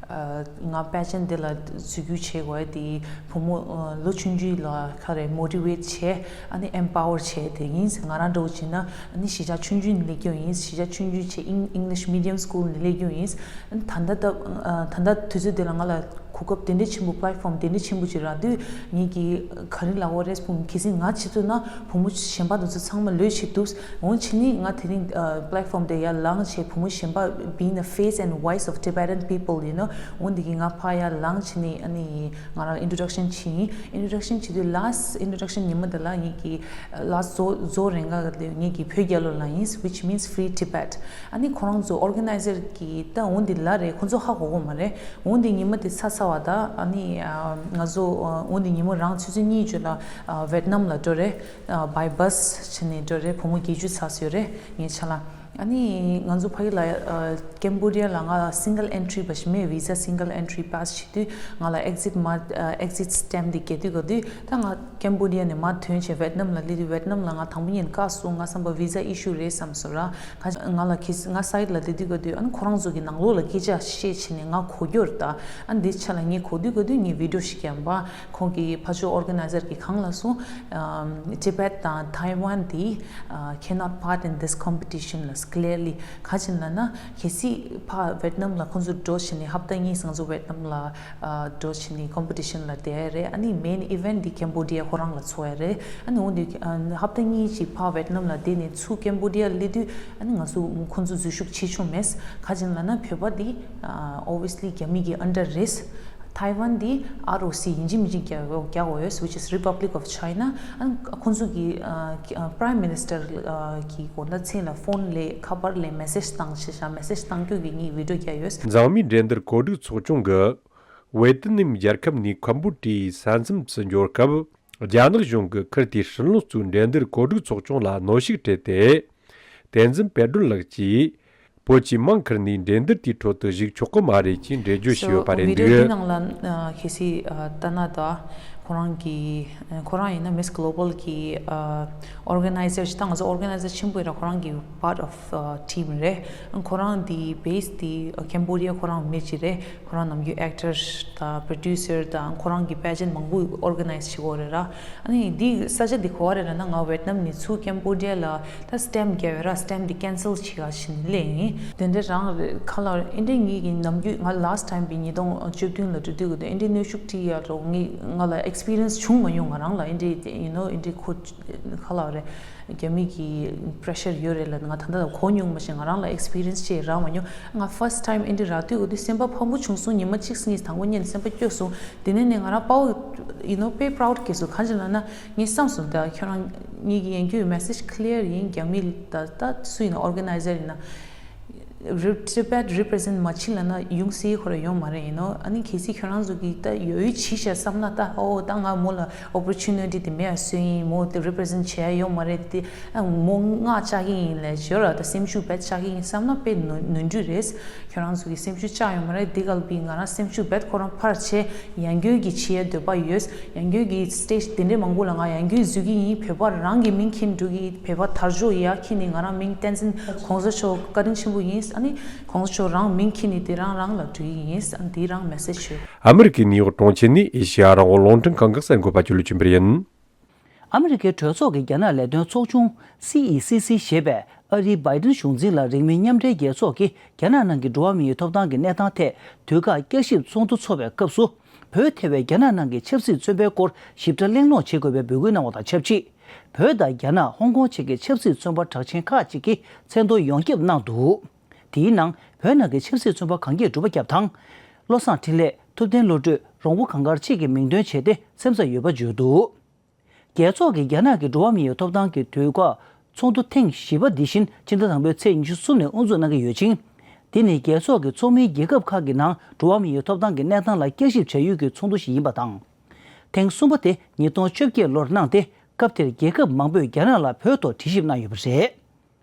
ཨ་ང་pageant འདི་ལ་འཛུལ་རྒྱུ་བྱེད་དགོས་དེ་བུ་མོ་ཨ་ལོ་ཆུང་ཆུང་ལ་ག་རེ་motivate བྱས། ཨ་ནི་empower བྱས་དེ་ཡིན། ང་རང་འདྲ་བོ་བྱས་ན་ཨ་ནི་གཞིས་ཆགས་ཆུང་ཆུང་ནས་སླེབས་རྒྱུ་ཡིན། གཞིས་ཆགས་ཆུང་ཆུང་བྱས་Eng- English medium school ནས་སླེབས་རྒྱུ་ཡིན། ཨ་ནི་ད་ལྟ་ད་ཨ་ད་ལྟ་དུས་ཚོད་འདི་ལ་ང་ལ་གོ་སྐབས་དེ་འདྲ་ཆེན་པོ་platform དེ་འདྲ་ཆེན་པོ་ཅིག་རག་དུས་ངེད་ཀྱིས་ག་རེ་ལབ་དགོས་རེད། བུ་མོ་གལ་སྲིད་ང་ཆེད་དུ་ན་བུ་མོ་གཞན་པ་དེ་ཚོ་ཚང་མ་ལོས་བྱེད་ཐུབ། འོན་ཕྱིན་ནི་ང་དེ་རིང་ཨ་platform དེ་ཡར་ལངས་བྱས་བུ་མོ་གཞན་པ being a face and voice of Tibetan people you know འོན་དེ་གི་ང་ཕར་ཡར་ལངས་བྱས་ནི་ཨ་ནི་ང་རང་introduction བྱས་ཡིན། introduction བྱེད་དུས་last introduction ཉི་མ་དེ་ལ་ངེད་ཀྱིས་last རྫོགས་རྫོགས་རན་ག་ངེད་ཀྱིས་བོད་རྒྱལ་ལོ་ལབ་ཡིན། which means free Tibet ཨ་ནི་ཁོ་རང་ཚོ་organizer གི་ད་འོན་དེ་ལ་རེད། ཁོ་ཚོ་ཧ་གོ་གོ་མ་རེད། འོན་ཏེ་ཉི་མ་དེ་ཚར་ཚར་བ་དང་ཨ་ནི་ང་ཚོ་འོན་ཏེ་ཉི་མ་རང་ཆུ་ཚོད་གཉིས་ཙམ་ལ་ཝེད་ནམ་ལ་འགྲོ་རེད། by bus བྱས་ནས་འགྲོ་རེད། བུ་མོ་བརྒྱད་ཅུ་ཙམ་ཡོད་རེད་ངའི་ཆ་ལ། ཨ་ནི་ང་ཚོ་ཕ་གི་ལ་ཀེམ་བོ་ཌི་ཡ་ལ་ང་single entry་པ་ཞིག་མེད། visa single entry pass་བྱེད་དུས་ང་ལ་exit mark exit stamp་འདི་རྒྱག་དུས་ག་དུས་ད་ང་ཀེམ་བོ་ཌི་ཡ་ནས་མར་ཐོན་བྱས་ཝེད་ནམ་ལ་སླེབས་དུས་ཝེད་ནམ་ལ་ང་དང་པོ་ཉིད་བཀག་སོང་། ང་བསམ་པ་visa issue་རེད་བསམ་སོང་ར། ཁ་ང་ལ་ཁྱི་ང་side་ལ་སླེབས་དུས་ག་དུས་ཨ་ནི་ཁོ་རང་ཚོ་གི་ནང་ལོགས་ལ་སྐད་ཆ་བཤད་བྱས་ནས་ང་གོ་རྒྱུར་ད་ཨ་ནི་འདི་ཆ་ལ་ངས་གོ་དུས་ག་དུས་ངས་video་ཞིག་ཀྱང་པ་ཁོང་གི་ཕ་ཆོས་organizer་གི་གང་ལ་སོང་། Tibet་དང་Taiwan་འདི་cannot part in this competition་ལ་clearly། ག་ཅི་ལབ་ན་གལ་སྲིད་ཕ་ཝེད་ནམ་ལ་ཁོང་ཚོ་draw་བྱས་ནས་ཧབ་ཏ་གཉིས་ང་ཚོ་ཝེད་ནམ་ལ་draw་བྱས་ནས་competition་ལ་བསྡད་རེད། ཨ་ནི་main event་འདི་ཀེམ་བོ་ཌི་ཡ་ཁོ་རང་ལ་འཚོགས་ཡ་རེད། ཨ་ནི་འོ་འདི་ཧབ་ཏ་གཉིས་ཅིག་ཕ་ཝེད་ནམ་ལ་བསྡད་ནས་ཚུར་ཀེམ་བོ་ཌི་ཡ་སླེབས་དུས་ཨ་ནི་ང་ཚོ་ཁོང་ཚོ་འཛུལ་ཞུགས་བྱེད་ཆོག་མེད། ག་ཅི་ལབ་ན་བོད་པ་འདི་obviously་རྒྱ་མི་གི་under་རེད། Taiwan་འདི་R O C་ཡིན་གཅིག་མིན་གཅིག་རྒྱག་རྒྱག་དགོས་ཡོད། Which is Republic of China། ཨ་ཁོང་ཚོ་གི་ཨ་Prime Minister་གི་དགོངས་དག་མཚན་ལ་ཕོན་ལས་ཁ་པར་ལས་message་བཏང་ཤེས་བྱ་message་བཏང་རྒྱུ་གི་ངས་video་རྒྱག་ཡོད། མཛངས་མའི་འགྲན་བསྡུར་གོ་སྒྲིག་ཚོགས་ཆུང་གིས་ཝེ་ཏི་ནམ་རྒྱལ་ཁབ་ནས་ཁམ་བུ་ཀྲིའི་ས་མཚམས་སུ་འབྱོར་སྐབས་རྒྱ་ནག་གཞུང་གིས་ཁུལ་དེའི་ཧྲིན་ལུང་གཙོས་འགྲན་བསྡུར་གོ་སྒྲིག་ཚོགས་ཆུང་ལ་གནོན་ཤུགས་སྤྲད་དེ། བསྟན་འཛིན་དཔལ་སྒྲོན་ལགས་ཀྱིས། བོད་ཀྱི་དམངས་ཁུར་ནས་འགྲན་བསྡུར་དེའི་ཁྲོད་དུ་ཞུགས་ཆོག་གི་མ་རེད་ཅེས་འགྲེལ་བརྗོད་བྱས་ཡོད་པ་རེད་འདུག། ནང་ལ་གལ་སྲིད་ལྟ་ན་ད་ཁོ་རང་གི་ཁོ་རང་ཡིན་ན་Miss Global་གི་organizer་ཅིག་དང་ང་ཚོ་organizer་ཆེན་པོ་ཡིན་ར། ཁོ་རང་གི་part of team་རེད། ཁོ་རང་དེ་base་དེ་Cambodia་ཁོ་རང་མི་ཅིག་རེད། ཁོ་རང་ནམ་རྒྱུན་actor་དང་producer་དང་ཁོ་རང་གི་pageant་མང་པོ་organize་བྱེད་ཀྱི་ཡོད་རེད་ར། ཨ་ནི་འདི་ས་ཆ་འདི་ག་པར་རེད་ལབ་ན་ང་ཝེད་ནམ་ནས་ཚུར་ཀེམ་བོ་ཌི་ཡ་ལ་ད་སི་ཊེམ་བརྒྱབ་ཡོད་ར། སི་ཊེམ་འདི་ཀེན་སལ་བྱེད་ག་ཕྱིན་སླེབས་ཡིན། དེ་འདྲ་རང་རེད་ཁ་ལག་ཨེ་འདྲས་ངེད་ཀྱི་ནམ་རྒྱུན་ང་last time་པའི་ཉིས་སྟོང་བཅུ་བདུན་ལ་འགྲོ་དུས་གི་དུས་ཨེ་འདྲས་གནོན་ཤུགས་སྤྲད་ཡ་རོགས་ངས་ང་ལ་experience་བྱུང་མ་མྱོང་། ང་རང་ལ་ཨེ་འདྲས་you know་ཨེ་འདྲས་ཁོ་ཁ་ལག་རེད། རྒྱ་མི་གི་pressure་ཡོད་རེད་ལབ་ང་ད་ལྟ་གོ་མྱོང་མ་ཤེས། ང་རང་ལ་experience་ཅིག་རག་མ་མྱོང་། ང་first time་ཨེ་འདྲ་རག་དུས་འོ་དུས་སེམས་པ་ཕམ་པོ་བྱུང་སོང་། ཉི་མ་གཅིག་གཉིས་དང་པོ་ཉིད་ནས་སེམས་པ་སྐྱོ་སོང་། དེ་ནས་ནས་ང་རང་དཔའ་བོ་you know་དཔེ་proud་སྐྱེས་སོང་། གང་ཅི་ལབ་ན་ངས་བསམ་སོང་ད་ཁྱོད་རང་ངེད་ཀྱི་ཡན་ཁྱོད་message clear་ཡིན། རྒྱ་མི་ད་ད་སུ་ཡིན་ན་organizer་ཡིན་ན། Tibet represent་མ་བྱེད་ལབ་ན་ཡོང་སྲིད་ཁོ་ར་ཡོང་མ་རེད། ཡིན་ནོ་ཨ་ནི་གལ་སྲིད་ཁྱོད་རང་ཚོ་གིས་ད་ཡོད་ཡོད་བྱེད་བྱ་བསམ་ན་ད་ཨོ་ད་ང་མོ་ལ་opportunity་དེ་མེད་ཡ་སུ་ཡིན་མོ་དེ་represent་བྱེད་ཡ་ཡོད་མ་རེད་དེ་ཨ་མོ་ང་བཅག་གི་ཡིན་ལས་ཞོར་ལ་ད་སེམས་ཤུགས་རྦད་བཅག་གི་ཡིན་བསམ་ན་དཔེ་ནོར་ནོར་འཁྲུལ་རེད། ཁྱོད་རང་ཚོ་གིས་སེམས་ཤུགས་བཅག་ཡོད་མ་རེད། དེ་གལ་པི་ང་རང་སེམས་ཤུགས་རྦད་ཁོ་རང་ཕར་བྱས་ཡང་སྐྱོན་གྱི་བྱེད་ཡ་འདོད་པ་ཡོད། ཡང་སྐྱོན་གྱི་stage་དེ་འདྲའི་མང་པོ་ལ་ང་ཡང་སྐྱོན་བཟོ་གི་ཡིན། བོད་པ་རང་གི་མིང་འཁྱེར་འགྲོ་གི་ཡིན། བོད་པ་དར་ལྕོག་ཡར་འཁྱེར་ནས་ང་རང་མིང་བསྟན་འཛིན་གོང་ས་མཆོག་བཀའ་དྲིན་ཆེན་པོ་ཡིན། ཨ་ནི་གོང་ས་མཆོག་རང་མིང་འཁྱེར་ནས་དེ་རང་རང་ལ་འགྲོ་གི་ཡིན། ཨ་ནི་དེ་རང་message་ཞུ། ཨ་མི་རི་ཀའི་ནིའུ་ཡོག་གྲོང་ཁྱེར་ནས་ཨེ་ཤེ་ཡ་རང་དབང་རླུང་འཕྲིན་ཁང་གི་གསར་འགོད་པ་ཅོ་ལུ་ཆོས་འཕེལ་ཡིན། ཨ་མི་རི་ཀའི་གྲོས་ཚོགས་ཀྱི་རྒྱ་ནག་ལས་དོན་ཚོགས་ཆུང་སི་ཨི་སི་སི་ཞེས་པས་ཨ་རིའི་བྷའི་ཏིན་གཞུང་འཛིན་ལ་རིང་མིན་མཉམ་འབྲེལ་རྒྱལ་ཚོགས་ཀྱིས་རྒྱ་ནག་ནང་གི་འགྲོ་བ་མིའི་ཐོབ་ཐང་གི་གནས་སྟངས་ཐད་དུས་བཀག་བསྐྱར་ཞིབ་ཚོགས་འདུ་འཚོགས་པའི་སྐབས་སུ། བོད་ཐེ་བའི་རྒྱ་ནག་ནང་གི་ཆབ་སྲིད་བཙོན་པའི་སྐོར་ཞིབ་ཕྲ་གླེང་སློང་བྱེད་དགོས་པའི་འབོད་སྐུལ་གནང་བ་དང་ཆབས་ཅིག་བོད་དང་རྒྱ་ནག་ཧོང་ཀོང་བཅས་ཀྱི་ཆབ་སྲིད་བཙོན་པ་གྲགས་ཅན་ཁག་ཅིག་གིས་མཚན་ཐོ་ཡོངས་ཁྱབ་གནང་འདུག་དེའི་ནང་བོད་ནང་གི་ཆབ་སྲིད་བཙོན་པ་གངས་སྐྱིད་གྲུབ་པ་སྐྱབས་དང་། བློ་བཟང་འཕྲིན་ལས། ཐུབ་བསྟན་བློ་གྲོས། རོང་པོ་གངས་དཀར་བཅས་ཀྱི་མིང་འདོན་བྱས་ཏེ་སེམས་འཚབ་ཡོད་པ་བརྗོད་འདུག་རྒྱལ་ཚོགས་ཀྱི་རྒྱ་ནག་གི་འགྲོ་བ་མིའི་ཐོབ་ཐང་གི་དུས་བཀག་ཚོགས་འདུ་ཐེངས་བཞི་པ་འདི་བཞིན་ཕྱི་ཟླ་དང་པོའི་ཚེས་ཉི་ཤུ་གསུམ་ནས་དབུ་འཛུགས་གནང་གི་ཡོད་ཅིང་། འདི་ནི་རྒྱལ་ཚོགས་ཀྱི་ཚོགས་མིའི་རྒྱལ་ཁབ་ཁག་གི་ནང་འགྲོ་བ་མིའི་ཐོབ་ཐང་གི་གནས་སྟངས་ལ་བསྐྱར་ཞིབ་བྱ་ཡུལ་གྱི་ཚོགས་འདུ་ཞིག་ཡིན་པ་དང་། ཐེངས་གསུམ་པ་དེ་ཉིས་སྟོང་བཅོ་བརྒྱད་ལོར་གནང་སྟེ། སྐབས་དེར་རྒྱལ་ཁབ་མང་པོས་རྒྱ་ནག་ལ་བོད་ཐོག་དྲི་ཞིབ་གནང་ཡོད་པ་རེད།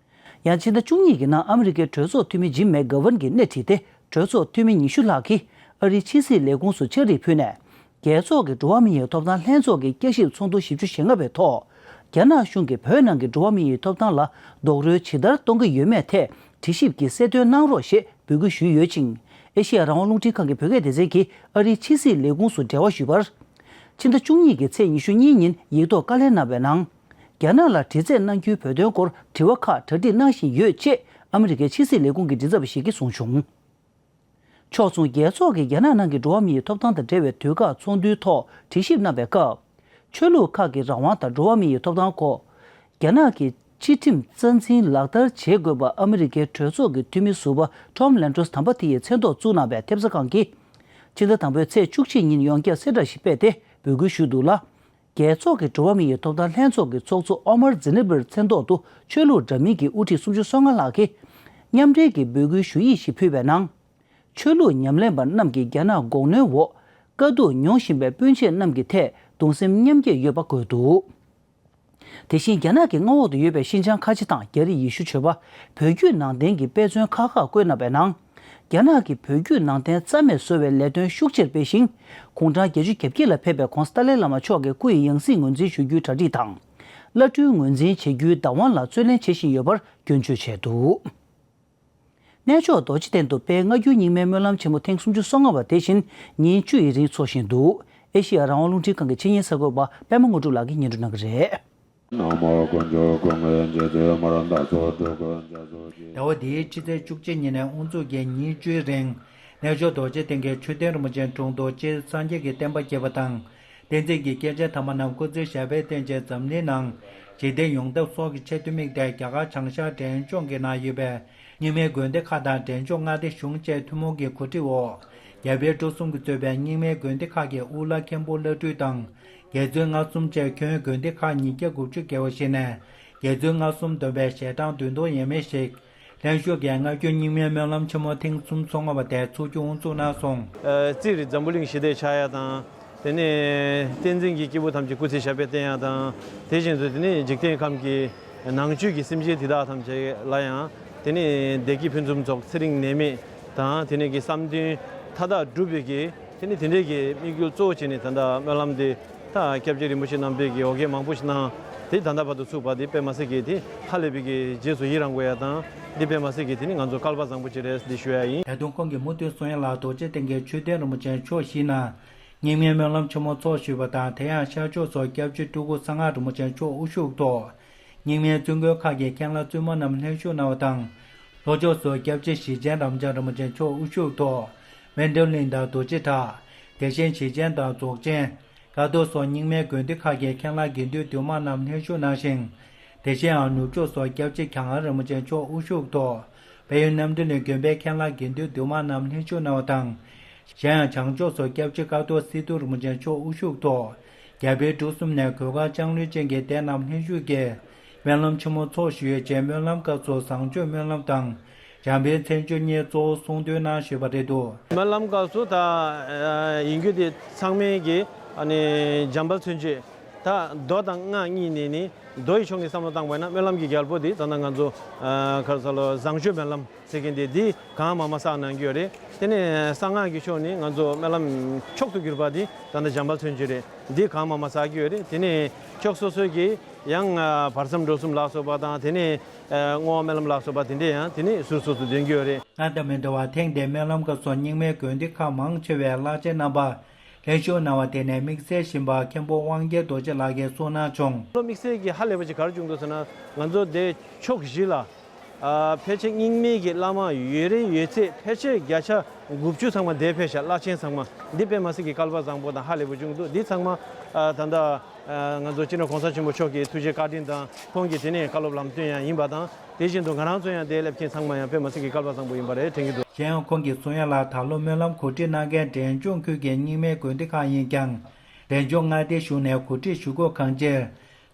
ཡང་ཕྱི་ཟླ་བཅུ་གཉིས་ཀྱི་ནང་ཨ་མི་རི་ཀའི་གྲོས་ཚོགས་འཐུས་མི་ཇིམ་མེག་གྷ་ཝན་གྱིས་སྣེ་ཁྲིད་དེ་གྲོས་ཚོགས་འཐུས་མི་ཉི་ཤུ་ལྷག་གིས་ཨ་རིའི་ཕྱི་སྲིད་ལས་ཁུངས་སུ་ཕྱག་བྲིས་ཕུལ་ནས། རྒྱལ་ཚོགས་ཀྱི་འགྲོ་བ་མིའི་ཐོབ་ཐང་ལྷན་ཚོགས་ཀྱི་བསྐྱར་ཞིབ་ཚོགས་འདུ་བཞི་བཅུ་ཞེ་ལྔ་པའི་ཐོག་རྒྱ་ནག་གཞུང་གིས་བོད་ནང་གི་འགྲོ་བ་མིའི་ཐོབ་ཐང་ལ་རྡོག་རོལ་ཇི་ལྟར་གཏོང་གི་ཡོད་མེད་ཐད་དྲི་ཞིབ་ཀྱིས་གསལ་སྟོན་གནང་རོགས་ཞེས་འབོད་སྐུལ་ཞུས་ཡོད་ཅིང་། ཨེ་ཤེ་ཡ་རང་དབང་རླུང་འཕྲིན་ཁང་གི་བོད་སྐད་སྡེ་ཚན་གྱིས་ཨ་རིའི་ཕྱི་སྲིད་ལས་ཁུངས་སུ་འབྲེལ་བ་ཞུས་པར། ཕྱི་ཟླ་བཅུ་གཉིས་ཀྱི་ཚེས་ཉི་ཤུ་གཉིས་ཉིན་ཡིག་ཐོག་བཀའ་ལན་གནང་བའི་ནང་། རྒྱ་ནག་ལ་དྲི་རྩད་གནང་རྒྱུའི་བོད་དོན་སྐོར་དྲི་བ་ཁག་གྲ་སྒྲིག་གནང་བཞིན་ཡོད་ཅེས་ཨ་མི་རི་ཀའི་ཕྱི་སྲིད་ལས་ཁུངས་ཀྱི་མགྲིན་ཚབ་པ་ཞིག་གིས་གསུངས་བྱུང་། ཕྱོགས་མཚུངས་རྒྱལ་ཚོགས་ཀྱི་རྒྱ་ནག་ནང་གི་འགྲོ་བ་མིའི་ཐོབ་ཐང་དང་འབྲེལ་བའི་དུས་བཀག་ཚོགས་འདུའི་ཐོག་དྲི་ཞིབ་གནང་བའི་སྐབས། ཆོས་ལུགས་ཁག་གི་རང་དབང་དང་འགྲོ་བ་མིའི་ཐོབ་ཐང་སྐོར། རྒྱ་ནག་གི་སྤྱི་ཁྲིམས་རྩ་འཛིན་ལག་བསྟར་བྱེད་དགོས་པ་ཨ་མི་རི་ཀའི་གྲོས་ཚོགས་ཀྱི་འཐུས་མི་ཟུར་པ་ཊོམ་ལན་ཌོས་དམ་པ་དེ་ཡིས་མཚན་ཐོག་བཙུགས་གནང་བའི་ཐེབས་རྩ་ཁང་གིས། ཕྱི་ཟླ་དང་པོའི་ཚེས་བཅུ་གཅིག་ཉིན་ཡོངས་ཁྱབ་གསལ་བསྒྲགས་ཤིག་སྤེལ་ཏེ་འབོད་སྐུལ་ཞུས་འདུག་ལ། རྒྱལ་ཚོགས་ཀྱི་འགྲོ་བ་མི་ཡི་ཐོབ་ཐང་ལྷན་ཚོགས་ཀྱི་ཚོགས་གཙོ་ཨོ་མར་ཛི་ནི་བིར་མཚན་ཐོག་ཏུ་ཆོས་ལུགས་འདྲ་མིན་གྱི་དབུ་ཁྲིད་སུམ་ཅུ་སོ་ལྔ་ལྷག་གིས་མཉམ་འབྲེལ་གྱི་འབོད་སྐུལ་ཞུ་ཡིག་ཞིག་ཕུལ་བའི་ནང་། ཆོས་ལུགས་ཉམས་ལེན་པ་རྣམས་ཀྱིས་རྒྱ་ནག་འགོག་གནོན་འོག་དཀའ་སྡུག་མྱོང་བཞིན་པའི་སྤུན་མཆེད་རྣམས་ཀྱི་ཐད་གདུང་སེམས་མཉམ་སྐྱེད་ཡོད་པ་འགོད་འདུག་དེ་བཞིན་རྒྱ་ནག་གི་མངའ་འོག་ཏུ་ཡོད་པའི་ཤིན་ཅང་ཁ་ཆེ་དང་རྒྱ་རིགས་ཡེ་ཤུ་ཆོས་པ་བོད་བརྒྱུད་ནང་བསྟན་གྱི་དཔེ་མཚོན་ཁག་ཁག་བཀོད་གནང་པའི་ནང་། རྒྱ་ནག་གིས་བོད་བརྒྱུད་ནང་བསྟན་རྩ་མེད་བཟོ་བའི་ལས་དོན་ཤུགས་ཆེར་སྤེལ་ཞིང་། དགུང་གྲངས་བརྒྱད་ཅུ་གྱ་བརྒྱད་ལ་ཕེབས་པའི་༧གོང་ས་ཏཱ་ལའི་བླ་མ་མཆོག་གི་སྐུ་ཡི་ཡང་སྲིད་ངོས་འཛིན་ཞུ་རྒྱུའི་གྲ་སྒྲིག་དང་། བླ་སྤྲུལ་ངོས་འཛིན་བྱེད་རྒྱུའི་བདག་དབང་ལ་རྩོད་ལེན་བྱེད་བཞིན་ཡོད་པར་སྐྱོན་བརྗོད་བྱས་འདུག། གནས་མཆོག་རྡོ་རྗེ་གདན་དུ་དཔལ་སྔ་འགྱུར་རྙིང་མའི་སྨོན་ལམ་ཆེན་མོ་ཐེངས་སུམ་ཅུ་སོ་ལྔ་པ་དེ་བཞིན་ཉིན་བཅུ་ཡི་རིང་འཚོགས་བཞིན་འདུག། ཨེ་ཤེ་ཡ་རང་དབང་རླུང་འཕྲིན་ཁང་གི་ཆེད་གཉེར་གསར་འགོད་པ་པད་མ་དངོས་གྲུབ་ལགས་ཀྱིས་སྙན་སྒྲོན་གནང་གི་རེད། ཟླ་བ་འདིའི་ཕྱི་ཚེས་བཅུ་གཅིག་ཉིན་ནས་དབུ་འཛུགས་ཀྱིས་ཉིན་བཅུའི་རིང་གནས་མཆོག་རྡོ་རྗེ་གདན་གྱི་མཆོད་རྟེན་རིན་པོ་ཆེའི་དྲུང་དུ་སྤྱིར་སངས་རྒྱས་ཀྱི་བསྟན་པ་རྒྱས་པ་དང་། བསྟན་འཛིན་གྱི་སྐྱེས་ཆེན་དམ་པ་རྣམས་སྐུ་ཚེ་ཞབས་པད་བརྟན་ཅིང་འཛམ་གླིང་ནང་འཇིག་རྟེན་ཡོངས་ཐབས་སོགས་ཀྱི་ཆེད་དུ་དམིགས་ཏེ་རྒྱ་གར་བྱང་ཤར་འབྲས་ལྗོངས་ཀྱི་ནང་ཡོད་པའི་རྙིང་མའི་དགོན་སྡེ་ཁག་དང་འབྲས་ལྗོངས་མངའ་སྡེ་གཞུང་བཅས་ཐུན་མོང་གི་གོ་སྒྲིག་འོག་རྒྱ་བལ་འབྲུག་གསུམ་གྱིས་གཙོས་པའི་རྙིང་མའི་དགོན་སྡེ་ཁག་གི་དབུ་བླ་མཁན་པོ་བླ་སྤྲུལ་དང་། དགེ་ཚུལ་ལྔ་གསུམ་བཅས་ཁྱོན་དགོན་སྡེ་ཁག་ཉིས་བརྒྱ་དགུ་བཅུ་བརྒལ་བ་ཞིག་ནས་དགེ་ཚུལ་ལྔ་གསུམ་སྡོམ་པའི་ཞལ་གྲངས་བདུན་སྟོང་ཡས་མས་ཤིག་ལྷན་ཞུགས་ཀྱིས་སྔ་འགྱུར་རྙིང་མའི་སྨོན་ལམ་ཆེན་མོ་ཐེངས་སུམ་ཅུ་སོ་ལྔ་པ་དེ་འཚོགས་རྒྱུ་དབུ་འཛུགས་གནང་སོང་། ཨ། རྩིས་རིག་འཛམ་བུ་གླིང་ཞི་བདེ་ཆགས་ཡ་དང་། དེ་ནས་བསྟན་འཛིན་གྱི་སྐྱེས་བུ་ཐམས་ཅད་སྐུ་ཚེ་ཞབས་པད་བརྟན་ཡ་དང་། དེ་བཞིན་དུ་དེ་ནས་འཇིག་རྟེན་ཁམས་ཀྱི་ནང་བཅུད་ཀྱི་སེམས་ཅན་དེ་དག་ཐམས་ཅད་ལ་ཡང་དེ་ནས་བདེ་སྐྱིད་ཕུན་སུམ་ཚོགས། ཚེ་རིང་ནད་མེད་དང་། དེ་ནས་ཀྱི་བསམ་དོན་མཐའ་དག་འགྲུབ་པའི་གི་དེ་ནི་དེ་འདྲའི་གི་དམིགས་ཡུལ་གཙོ་བོ་བྱས་ནས་ད་ལྟ་སྨོན་ལམ་འདི་ད་སྐྱབས་རྗེ་རིན་པོ་ཆེ་རྣམ་པས་ཀྱི་འོ་བརྒྱལ་མང་པོ་ཞིག་གནང་། དེ་ད་ལྟ་བར་དུ་ཚུགས་པ་འདི་དཔེ་མ་སྲིད་ཀྱི་དེ་ཧ་ལས་པའི་གི་རྗེས་སུ་ཡི་རང་དགོས་ཡ་དང་། འདི་དཔེ་མ་སྲིད་ཀྱི་དེ་ནི་ང་ཚོ་སྐལ་པ་བཟང་པོ་ཅིག་རེད་འདི་ཞུ་ཡ་ཡིན། ད་དུང་ཁོང་གིས་མུ་མཐུད་གསུང་ཡ་ལ། རྡོ་རྗེ་གདན་གྱི་མཆོད་རྟེན་རིན་པོ་ཆེ་ཕྱོགས་བཞི་ན་རྙིང་མའི་སྨོན་ལམ་ཆེན་མོ་འཚོགས་བཞུགས་པ་དང་། དེ་ཡང་ཤར་ཕྱོགས་སུ་སྐྱབས་རྗེ་སྤྲུལ་སྐུ་གསང་སྔགས་རིན་པོ་ཆེ་མཆོག་དབུ་བཞུགས་ཐོག་རྙིང་མའི་བཙུན་དགོན་ཁག་གི་མཁན་བླ་བཙུན་མ་རྣམས་ལྷན་ཞུགས་གནང་བ་དང་། ལྷོ་ཕྱོགས་སུ་སྐྱབས་རྗེ་ཞེ་ཆེན་རབ་འབྱམས་རིན་པོ་ཆེ་མཆོག་དབུ་བཞུགས་ཐོག་བཻ་ཌཱུརྱ་གླིང་དང་རྡོ་རྗེ་བྲག་དེ་བཞིན་ཞེ་ཆེན་དང་རྫོགས་ཆེན། ཀ་རྡོ་སོགས་རྙིང་མའི་དགོན་སྡེ་ཁག་གི་མཁན་བླ་དགེ་འདུན་འདུས་མ་རྣམས་ལྷན་ཞུགས་གནང་ཞིང་། དེ་བཞིན་ཡང་ནུབ་ཕྱོགས་སུ་སྐྱབས་རྗེ་གྱ་ངར་རིན་པོ་ཆེ་མཆོག་དབུ་བཞུགས་ཐོག་དཔལ་ཡོན་རྣམ་གྲོལ་གླིང་དགོན་པའི་མཁན་བླ་དགེ་འདུན་འདུས་མ་རྣམས་ལྷན་ཞུགས་གནང་བ་དང་། གཞན་ཡང་བྱང་ཕྱོགས་སུ་སྐྱབས་རྗེ་ཀ་རྡོ་སི་ཏུ་རིན་པོ་ཆེ་མཆོག་དབུ་བཞུགས་ཐོག་རྒྱ་བལ་འབྲུག་གསུམ་ནས་གོས་དཀར་ལྕང་ལོའི་ཅན་གྱི་སྡེ་རྣམས་ལྷན་ཞུགས་ཀྱིས་སྨོན་ལམ་ཆེན་མོ་འཚོགས་བཞུགས་ཡོད་ཅིང་། སྨོན་ལམ་སྐབས་སུ་བཟང་སྤྱོད་སྨོན་ལམ་དང་། འཇམ་དཔལ་མཚན་བརྗོད་གཉིས་གཙོ་བོ་གསུང་འདོན་གནང་བཞུགས་པ་རེད་འདུག། སྨོན་ལམ་སྐབས་སུ་ད་ཡིན་རྒྱུ་དེ་ཚང་མས་ཀྱི་ཨ་ནི་འཇམ་དཔལ་མཚན་བརྗོད། ད་མདོ་དང་སྔགས་གཉིས་ནས་ནི་མདོ་ཡི་ཕྱོགས་ནས་བསམ་བློ་བཏང་བས་ན་སྨོན་ལམ་གྱི་རྒྱལ་པོ་དེ་ད་ལྟ་ང་ཚོ་ཨ་ག་རེ་ཟེར་ལོ་བཟང་སྤྱོད་སྨོན་ལམ་ཟེར་མཁན་དེ་འདི་གང་མང་མང་བསགས་གནང་གི་ཡོད་རེད། དེ་ནས་གསང་སྔགས་ཀྱི་ཕྱོགས་ནས་ང་ཚོ་སྨོན་ལམ་མཆོག་ཏུ་གྱུར་པ་འདི་ད་ལྟ་འཇམ་དཔལ་མཚན་བརྗོད་རེད། འདི་གང་མང་མང་བསགས་ཀྱི་ཡོད་རེད། དེ་ནས་ཕྱོགས་སོ་སོའི་གི་ཡང་བར་མཚམས་འགྲོ་གསུམ་ལ་སོགས་པ་དང་། དེ་ནས་བསྔོ་བ་སྨོན་ལམ་ལ་སོགས་པ་དེ་འདྲས་ཡང་དེ་ནས་ཟུར་སོ་སོ་འདོན་གྱི་ཡོད་རེད། སྔར་དང་མི་འདྲ་བར་ཐེངས་འདིའི་སྨོན་ལམ་སྐབས་སུ་རྙིང་མའི་དགོན་སྡེ་ཁག་མང་ཆེ་བའི་བླ་ཆེན་རྣམ་པ་ལྷན་ཞུགས་གནང་བ་དེ་ནས་དམིགས་བསལ་ཞིང་པ་མཁན་པོ་དབང་རྒྱལ་རྡོ་རྗེ་ལགས་ཀྱིས་གསུངས་གནང་བྱུང་། ལོ་དམིགས་བསལ་གྱི་ཧ་ལས་པ་ཅིག་ག་རེ་བྱུང་འདུག་ཟེར་ན། ང་ཚོ་འདི་ཕྱོགས་བཞི་ལ་ཨ་ཕལ་ཆེར་རྙིང་མའི་གི་བླ་མ་ཡོད་རེ་ཡོད་ཚད་ཕལ་ཆེར་བརྒྱ་ཆ་དགུ་བཅུ་ཚང་མ་འདིར་ཕེབས་ཤག། བླ་ཆེན་ཚང་མ་འདི་དཔེ་མ་སྲིད་ཀྱི་སྐལ་པ་བཟང་པོ་དང་ཧ་ལས་པོ་བྱུང་འདུག། འདི་ཚང་མ་ཨ་ད་ལྟ་ཨ་ང་ཚོ་སྤྱི་ནོར་གོང་ས་ཆེན་པོ་མཆོག་གི་ཐུགས་རྗེ་བཀའ་དྲིན་དང་། ཁོང་གི་དེ་ནས་བཀའ་སློབ་ལམ་སྟོན་ཡང་ཡིན་པ་དང་། དེ་བཞིན་དུ་ང་རང་ཚོ་ཡང་འདིར་སླེབས་མཁན་ཚང་མ་ཡང་དཔེ་མ་སྲིད་ཀྱི་སྐལ་པ་བཟང་པོ་ཡིན་པ་རེད་དྲན་གྱི་འདུག། གཞན་ཡང་ཁོང་གིས་གསུང་ཡ་ལ། ད་ལོ་སྨོན་ལམ་གོ་སྒྲིག་གནང་མཁན་འབྲས་ལྗོངས་ཁུལ་གྱི་རྙིང་མའི་དགོན་སྡེ་ཁག་ཡིན་ཀྱང་། འབྲས་ལྗོངས་མངའ་སྡེའི་གཞུང་ནས་གོ་སྒྲིག་ཞུ་དགོས་གང་ཅིར།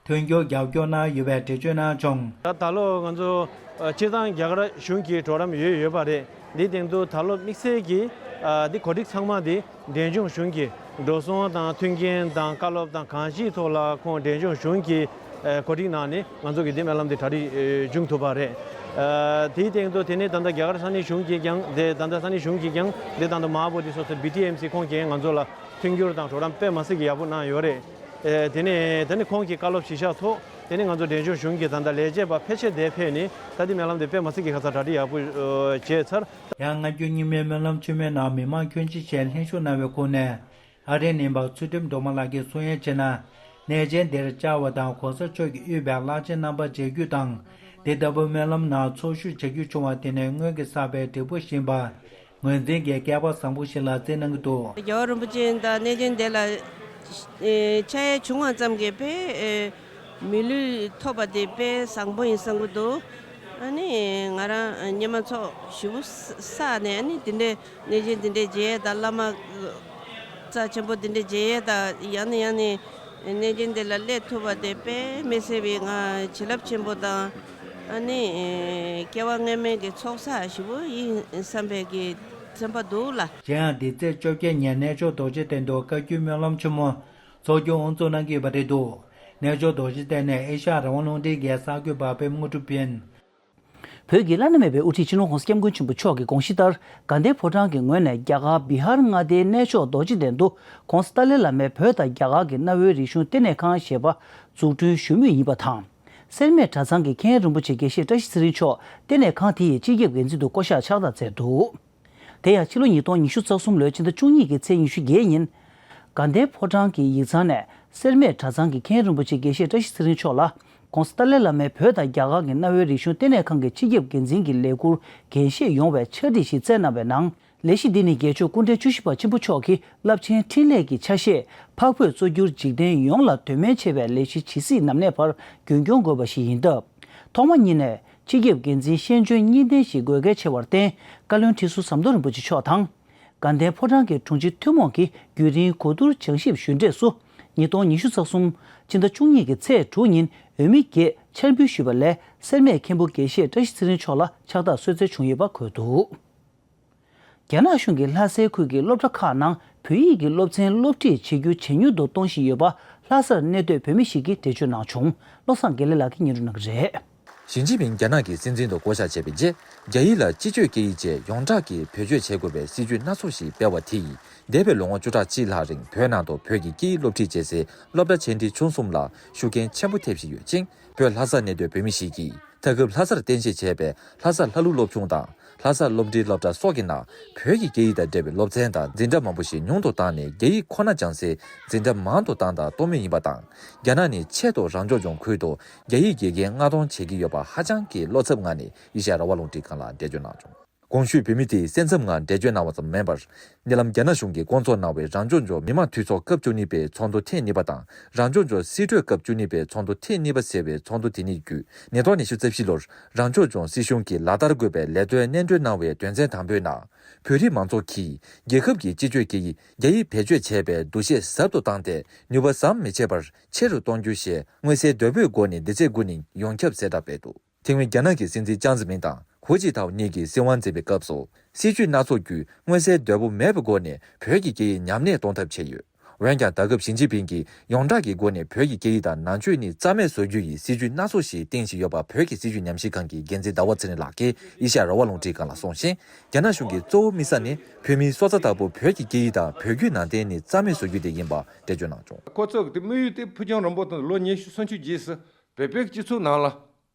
མཐུན་འགྱུར་རྒྱབ་སྐྱོར་གནང་ཡོད་པའི་འགྲེལ་བརྗོད་གནང་བྱུང་། ད་ད་ལོ་ང་ཚོ་ཨ་སྤྱིར་བཏང་རྒྱ་གར་གཞུང་གི་གྲོགས་རམ་ཡོད་ཡོད་པ་རེད། འདིའི་སྟེང་དུ་ད་ལོ་དམིགས་བསལ་གྱི་ཨ་འདི་གོ་སྒྲིག་ཚང་མ་འདི་འབྲས་ལྗོངས་གཞུང་གི་འགྲོ་སོང་དང་མཐུན་རྐྱེན་དང་བཀའ་སློབ་དང་གང་ཅིའི་ཐོག་ལ་ཁོང་འབྲས་ལྗོངས་གཞུང་གིས་ཨ་གོ་སྒྲིག་གནང་ནས་ང་ཚོ་གི་འདི་སྨོན་ལམ་འདི་གྲ་སྒྲིག་ཨ་བྱུང་ཐུབ་པ་རེད། ཨ་དེའི་སྟེང་དུ་དེ་ནས་ད་ལྟ་རྒྱ་གར་ས་གནས་གཞུང་གིས་ཀྱང་དེ་ད་ལྟ་ས་གནས་གཞུང་གིས་ཀྱང་དེ་ད་ལྟ་མ་འོངས་པ་དེ་སོ་སོ་བི་ཊི་ཨེམ་སི་ཁོང་གིས་ང་ཚོ་ལ་མཐུན་འགྱུར་དང་གྲོགས་རམ་དཔེ་མ་སྲིད་ཀྱི་ཡག་པོ་གནང་ཡོད་རེད། ཨེ་དེ་ནས་དེ་ནས་ཁོང་གི་བཀའ་སློབ་གཞིར་བཞག་ཐོག་དེ་ནས་ང་ཚོ་འབྲས་ལྗོངས་གཞུང་གི་ད་ལྟ་ལས་བྱེད་པ་ཕལ་ཆེར་འདིར་ཕེབས་ནས་ད་ལྟའི་སྨོན་ལམ་དེ་དཔེ་མ་སྲིད་ཀྱི་ཁ་ཚ་གྲ་སྒྲིག་ཡག་པོ་ཨེ་བྱས་ཚར། ཡང་སྔ་འགྱུར་རྙིང་མའི་སྨོན་ལམ་ཆེན་མོའི་ནང་མི་མང་ཁྱོན་ཆེ་ཞིག་ལྷན་ཞུགས་གནང་བའི་ཁོངས་ནས་ཨ་རིའི་ནང་པ་ཚུལ་ཁྲིམས་སྒྲོལ་མ་ལགས་ཀྱིས་གསུང་ཡ་བྱས་ན། གནས་ཆེན་འདིར་བཅར་བ་དང་གོང་ས་མཆོག་གིས་དབུས་པའི་བླ་ཆེན་རྣམ་པ་མཇལ་རྒྱུ་དང་། འདི་ལྟ་བུའི་སྨོན་ལམ་ནང་ཚོགས་ཞུགས་བྱ་རྒྱུ་བྱུང་བ་དེ་ནི་སྔོན་གྱི་བསགས་པའི་འབྲས་བུ་ཡིན་པ། ངོས་འཛིན་གྱི་སྐལ་པ་བཟང་པོ་ཞིག་ལ་བརྩི་གནང་གི་འདུག། རྒྱལ་བ་རིན་པོ་ཆེ་དང་གནས་ཆེན་འདི་ལ་ཨེ་ཆ་ཡ་བྱུང་བ་ཙམ་གྱིས་དཔེ་ཨེ་མི་ལུས་ཐོབ་པ་དེ་དཔེ་བཟང་པོ་ཡིན་བསམ་གྱི་འདུག། ཨ་ནི་ང་རང་སྔོན་མ་ཚོགས་ཞེ་པོ་བསགས་ནས། ཨ་ནི་དེ་འདྲའི་གནས་ཆེན་དེ་འདྲའི་མཇལ་ཡས་དང་། བླ་མ་རྩ་ཆེན་པོ་དེ་འདྲའི་མཇལ་ཡས་དང་། ཡང་ནས་ཡང་ནས་གནས་ཆེན་དེ་ལ་སླེབས་ཐུབ་པ་དེ་དཔེ་མི་སྲིད་པའི་ང་བྱིན་རླབས་ཆེན་པོ་དང་། ཨ་ནི་སྐྱེ་བ་སྔོན་མའི་གི་ཚོགས་བསགས་ཞེ་པོ་ཡིན་བསམ་པའི་གི་སེམས་པ་འདུག་ལགས། གཞན་ཡང་འདི་ཚེས་བཅོ་བརྒྱད་ཉིན་གནས་མཆོག་རྡོ་རྗེ་གདན་དུ་བཀའ་བརྒྱུད་སྨོན་ལམ་ཆེན་མོ་འཚོགས་རྒྱུ་དབུ་འཛུགས་གནང་གི་ཡོད་པ་རེད་འདུག། གནས་མཆོག་རྡོ་རྗེ་གདན་ནས་ཨེ་ཤ་ཡ་རང་དབང་རླུང་འཕྲིན་གྱི་གསར་འགོད་པ་པད་མ་དངོས་གྲུབ་ཡིན། བོད་ཀྱི་བླ་ན་མེད་པའི་དབུ་ཁྲིད་སྤྱི་ནོར་༸གོང་ས་༸སྐྱབས་མགོན་ཆེན་པོ་མཆོག་གི་དགོངས་གཞི་ལྟར། དགའ་ལྡན་ཕོ་བྲང་གི་ངོས་ནས་རྒྱ་གར་བི་ཧར་མངའ་སྡེའི་གནས་མཆོག་རྡོ་རྗེ་གདན་དུ། ༸གོང་ས་ཏཱ་ལའི་བླ་མས་བོད་དང་རྒྱ་གར་གྱི་གནའ་བོའི་རིག་གཞུང་བསྟི་གནས་ཁང་ཞེས་པ་འཛུགས་སྐྲུན་ཞུ་མུས་ཡིན་པ་དང་། སེར་སྨད་གྲྭ་ཚང་གི་མཁན་རིན་པོ་ཆེ་དགེ་བཤེས་བཀྲ་ཤིས་ཚེ་རིང་མཆོག་བསྟི་གནས་ཁང་དེ་ཡི་སྤྱི་ཁྱབ་འགན་འཛིན་དུ་བསྐོ་གཞག་ཕྱག་བསྟར་མཛད་འདུག། དེ་ཡང་ཕྱི་ལོ་ཉིས་སྟོང་ཉི་ཤུ་རྩ་གསུམ་ལོའི་ཕྱི་ཟླ་བཅུ་གཉིས་ཀྱི་ཚེས་ཉི་ཤུ་བརྒྱད་ཉིན། དགའ་ལྡན་ཕོ་བྲང་གི་ཡིག་ཚང་ནས་སེར་སྨད་གྲྭ་ཚང་གི་མཁན་རིན་པོ་ཆེ་དགེ་བཤེས་བཀྲ་ཤིས་ཚེ་རིང་མཆོག་ལ། ༸གོང་ས་ཏཱ་ལའི་བླ་མས་བོད་དང་རྒྱ་གར་གྱི་གནའ་བོའི་རིག་གཞུང་བསྟི་གནས་ཁང་གི་སྤྱི་ཁྱབ་འགན་འཛིན་གྱི་ལས་ཁུར་འགན་བཞེས་ཡོང་བའི་ཕྱག་བྲིས་ཤིག་བསྩལ་གནང་བའི་ནང་། ལས་གཞི་འདི་ནི་རྒྱལ་མཆོག་སྐུ་ཕྲེང་བཅུ་བཞི་པ་ཆེན་པོ་མཆོག་གི་རླབས་ཆེན་འཕྲིན་ལས་ཀྱི་ཆ་ཤས་འཕགས་བོད་གཙོ་གྱུར་འཇིག་རྟེན་ཡོངས་ལ་དོན་སྨིན་ཆེ་བའི་ལས་གཞི་ཇི་སྲིད་ནམ་གནས་བར་རྒྱུན་སྐྱོང་དགོས་པ་ཞིག་ཡིན་སྟབས། ཐོག་མ་ཉིད་ནས་སྤྱི་ཁྱབ་འགན་འཛིན་ཤེས་འཇོན་གཉིས་ལྡན་ཞིག་དགོས་གལ་ཆེ་བར་བརྟེན། བཀའ་བློན་ཁྲི་ཟུར་ཟམ་གདོང་རིན་པོ་ཆེ་མཆོག་དང་། དགའ་ལྡན་ཕོ་བྲང་གི་དྲུང་ཆེ་ཐུན་མོང་གིས་རྒྱུན་རིང་གོ་བསྡུར་བྱང་ཞིབ་ཞུ་འབྲས་སུ། ཉིས་སྟོང་ཉི་ཤུ་རྩ་གསུམ་ཕྱི་ཟླ་བཅུ་གཉིས་ཀྱི་ཚེས་དྲུག་ཉིན་འོས་མི་བརྒྱད་འཆར་འབུལ་ཞུས་པ་ལས། སེར་སྨད་མཁན་པོ་དགེ་བཤེས་བཀྲ་ཤིས་ཚེ་རིང་མཆོག་ལ་ཕྱག་རྟགས་གསོལ་སྩལ་བྱུང་ཡོད་པ་འཁོད་འདུག། རྒྱ་ནག་གཞུང་གིས་ལྷ་སའི་ཁུལ་གྱི་སློབ་གྲྭ་ཁག་ནང་བོད་ཡིག་གི་སློབ་ཚན་སློབ་ཁྲིད་བྱེད་རྒྱུ་ཇེ་ཉུང་དུ་གཏོང་བཞིན་ཡོད་པ། ལྷ་སར་གནས་སྡོད་བོད་མི་ཞིག་གིས་འགྲེལ་བརྗོད་གནང་བྱུང་། བློ་བཟང་དགེ་ལེགས་ལགས་ཀྱིས་སྙན་སྒྲོན་གནང་གི་རེད། ཞི་ཅིན་ཕིང་རྒྱ་ནག་གི་སྲིད་འཛིན་དུ་བསྐོ་གཞག་བྱས་པའི་རྗེས། རྒྱ་ཡིག་ལ་སྤྱི་སྤྱོད་སྐད་ཡིག་བཅས་ཡོངས་གྲགས་ཀྱིས་བེད་སྤྱོད་བྱེད་དགོས་པའི་སྲིད་ཇུས་སྣ་ཚོགས་ཤིག་སྤེལ་བ་དེ་ཡིས། འདས་པའི་ལོ་ངོ་བཅུ་ཕྲག་གཅིག་ལྷག་རིང་བོད་ནང་དུ་བོད་ཀྱི་སྐད་ཡིག་སློབ་ཁྲིད་བྱེད་སའི་སློབ་གྲྭ་ཆེ་འབྲིང་ཆུང་གསུམ་ལ་ཤུགས་རྐྱེན་ཆེན་པོ་ཐེབས་བཞིན་ཡོད་ཅིང་། བོད་ལྷ་སར་གནས་སྡོད་བོད་མི་ཞིག་གིས། ད་སྐབས་ལྷ་སར་རྟེན་གཞི་བྱས་པའི་ལྷ་ས་ལྷ་ཀླུ་སློབ་ཆུང་དང་། ལྷ་ས་སློབ་འབྲིང་སློབ་གྲྭ་སོགས་ཀྱི་ནང་བོད་ཀྱི་སྐད་ཡིག་དང་འབྲེལ་བའི་སློབ་ཚན་དང་འཛིན་གྲྭ་མང་པོ་ཞིག་ཉུང་དུ་བཏང་ནས། རྒྱ་ཡིག་ཁོ་ན་སྦྱང་སའི་འཛིན་གྲྭ་མང་དུ་བཏང་དང་གཏོང་མུས་ཡིན་པ་དང་། རྒྱ་ནག་ནི་ཆེད་དུ་རང་སྐྱོང་ལྗོངས་ཁུལ་དུ་རྒྱ་ཡིག་དགེ་རྒན་མངགས་གཏོང་བྱེད་ཀྱི་ཡོད་པ་ཧ་ཅང་གི་བློ་འཚབ་ངང་ནས་ཨེ་ཤ་ཡ་རང་དབང་རླུང་འཕྲིན་ཁང་ལ་འགྲེལ་བརྗོད་གནང་བྱུང་། གོང་ཞུས་བོད་མི་དེས་སེམས་འཚབ་ངང་འགྲེལ་བརྗོད་གནང་བ་ཙམ་མིན་པར། ཉེ་ལམ་རྒྱ་ནག་གཞུང་གིས་བསྐོང་ཚོགས་གནང་བའི་རང་སྐྱོང་ལྗོངས་མི་དམངས་འཐུས་ཚོགས་སྐབས་བཅུ་གཉིས་པའི་ཚོགས་འདུ་ཐེངས་གཉིས་པ་དང་། རང་སྐྱོང་ལྗོངས་སྲིད་གྲོས་སྐབས་བཅུ་གཉིས་པའི་ཚོགས་འདུ་ཐེངས་གཉིས་པ་ཟེར་བའི་ཚོགས་འདུ་དེ་ཉིད་བརྒྱུད། ཉིས་སྟོང་ཉི་ཤུ་རྩ་བཞི་ལོར་རང་སྐྱོང་ལྗོངས་སྲིད་གཞུང་གིས་ལག་བསྟར་དགོས་པའི་ལས་དོན་སྙན་སྒྲོན་གནང་བའི་དོན་ཚན་དང་པོའི་ནང་། བོད་རིགས་མང་ཚོགས་ཀྱིས་རྒྱལ་ཁབ་ཀྱི་སྤྱི་སྤྱོད་སྐད་ཡིག་རྒྱ་ཡིག་བེད་སྤྱོད་བྱེད་པའི་འདུ་ཤེས་ཟབ་ཏུ་བཏང་སྟེ། ནུས་པ་ཟམ་མི་ཆད་པར་ཆེ་རུ་གཏོང་རྒྱུ་ཞེས་མངོན་གསལ་དོད་པོའི་སྒོ་ནས་འདི་ཚེས་དགུ་ཉིན་ཡོངས་ཁྱབ་གསལ་བསྒྲགས་སྤེལ་འདུག། དེ་སྔོན་རྒྱ་ནག་གི་སྲིད་འཛིན་ཅང་ཙེ་མིན་དང་ཧུའུ་ཅི་ཐའོ་གཉིས་ཀྱིས་སྲིད་དབང་འཛིན་པའི་སྐབས་སུ། སྲིད་ཇུས་སྣ་ཚོགས་བརྒྱུད་མངོན་གསལ་དོད་པོ་མེད་པའི་སྒོ་ནས་བོད་ཀྱི་སྐད་ཡིག་ཉམས་ལེན་གཏོང་ཐབས་བྱས་ཡོད། འོན་ཀྱང་། ད་སྐབས་ཞི་ཅིན་ཕིང་གིས་ཡོངས་གྲགས་ཀྱི་སྒོ་ནས་བོད་ཀྱི་སྐད་ཡིག་དང་ནང་ཆོས་ནི་རྩ་མེད་བཟོ་རྒྱུ་ཡི་སྲིད་ཇུས་སྣ་ཚོགས་ཤིག་བཏིང་བཞིན་ཡོད་པ། བོད་ཀྱི་སྲིད་བྱུས་ཉམས་ཞིབ་ཁང་གི་འགན་འཛིན་ཟླ་བ་ཚེ་རིང་ལགས་ཀྱིས་ཨེ་ཤ་ཡ་རང་དབང་རླུང་འཕྲིན་ཁང་ལ་གསུངས་ཤིང་། རྒྱ་ནག་གཞུང་གིས་གཙོ་བོ་དམིགས་ས་ནི་བོད་མིའི་སྲོག་རྩ་ལྟ་བུ་བོད་ཀྱི་སྐད་ཡིག་དང་བོད་བརྒྱུད་ནང་བསྟན་ནི་རྩ་མེད་བཟོ་རྒྱུ་དེ་ཡིན་པ་འགྲེལ་བརྗོད་གནང་བྱུང་། ཁོ་ཚོ་གི་དེ་དམིགས་ཡུལ་དེ་ཕུགས་རྒྱང་རིང་པོ་དང་ལོ་ཉི་ཤུ་སུམ་ཅུ་རྗེས་སུ་བོད་པའི་སྤྱི་ཚོགས་ནང་ལ།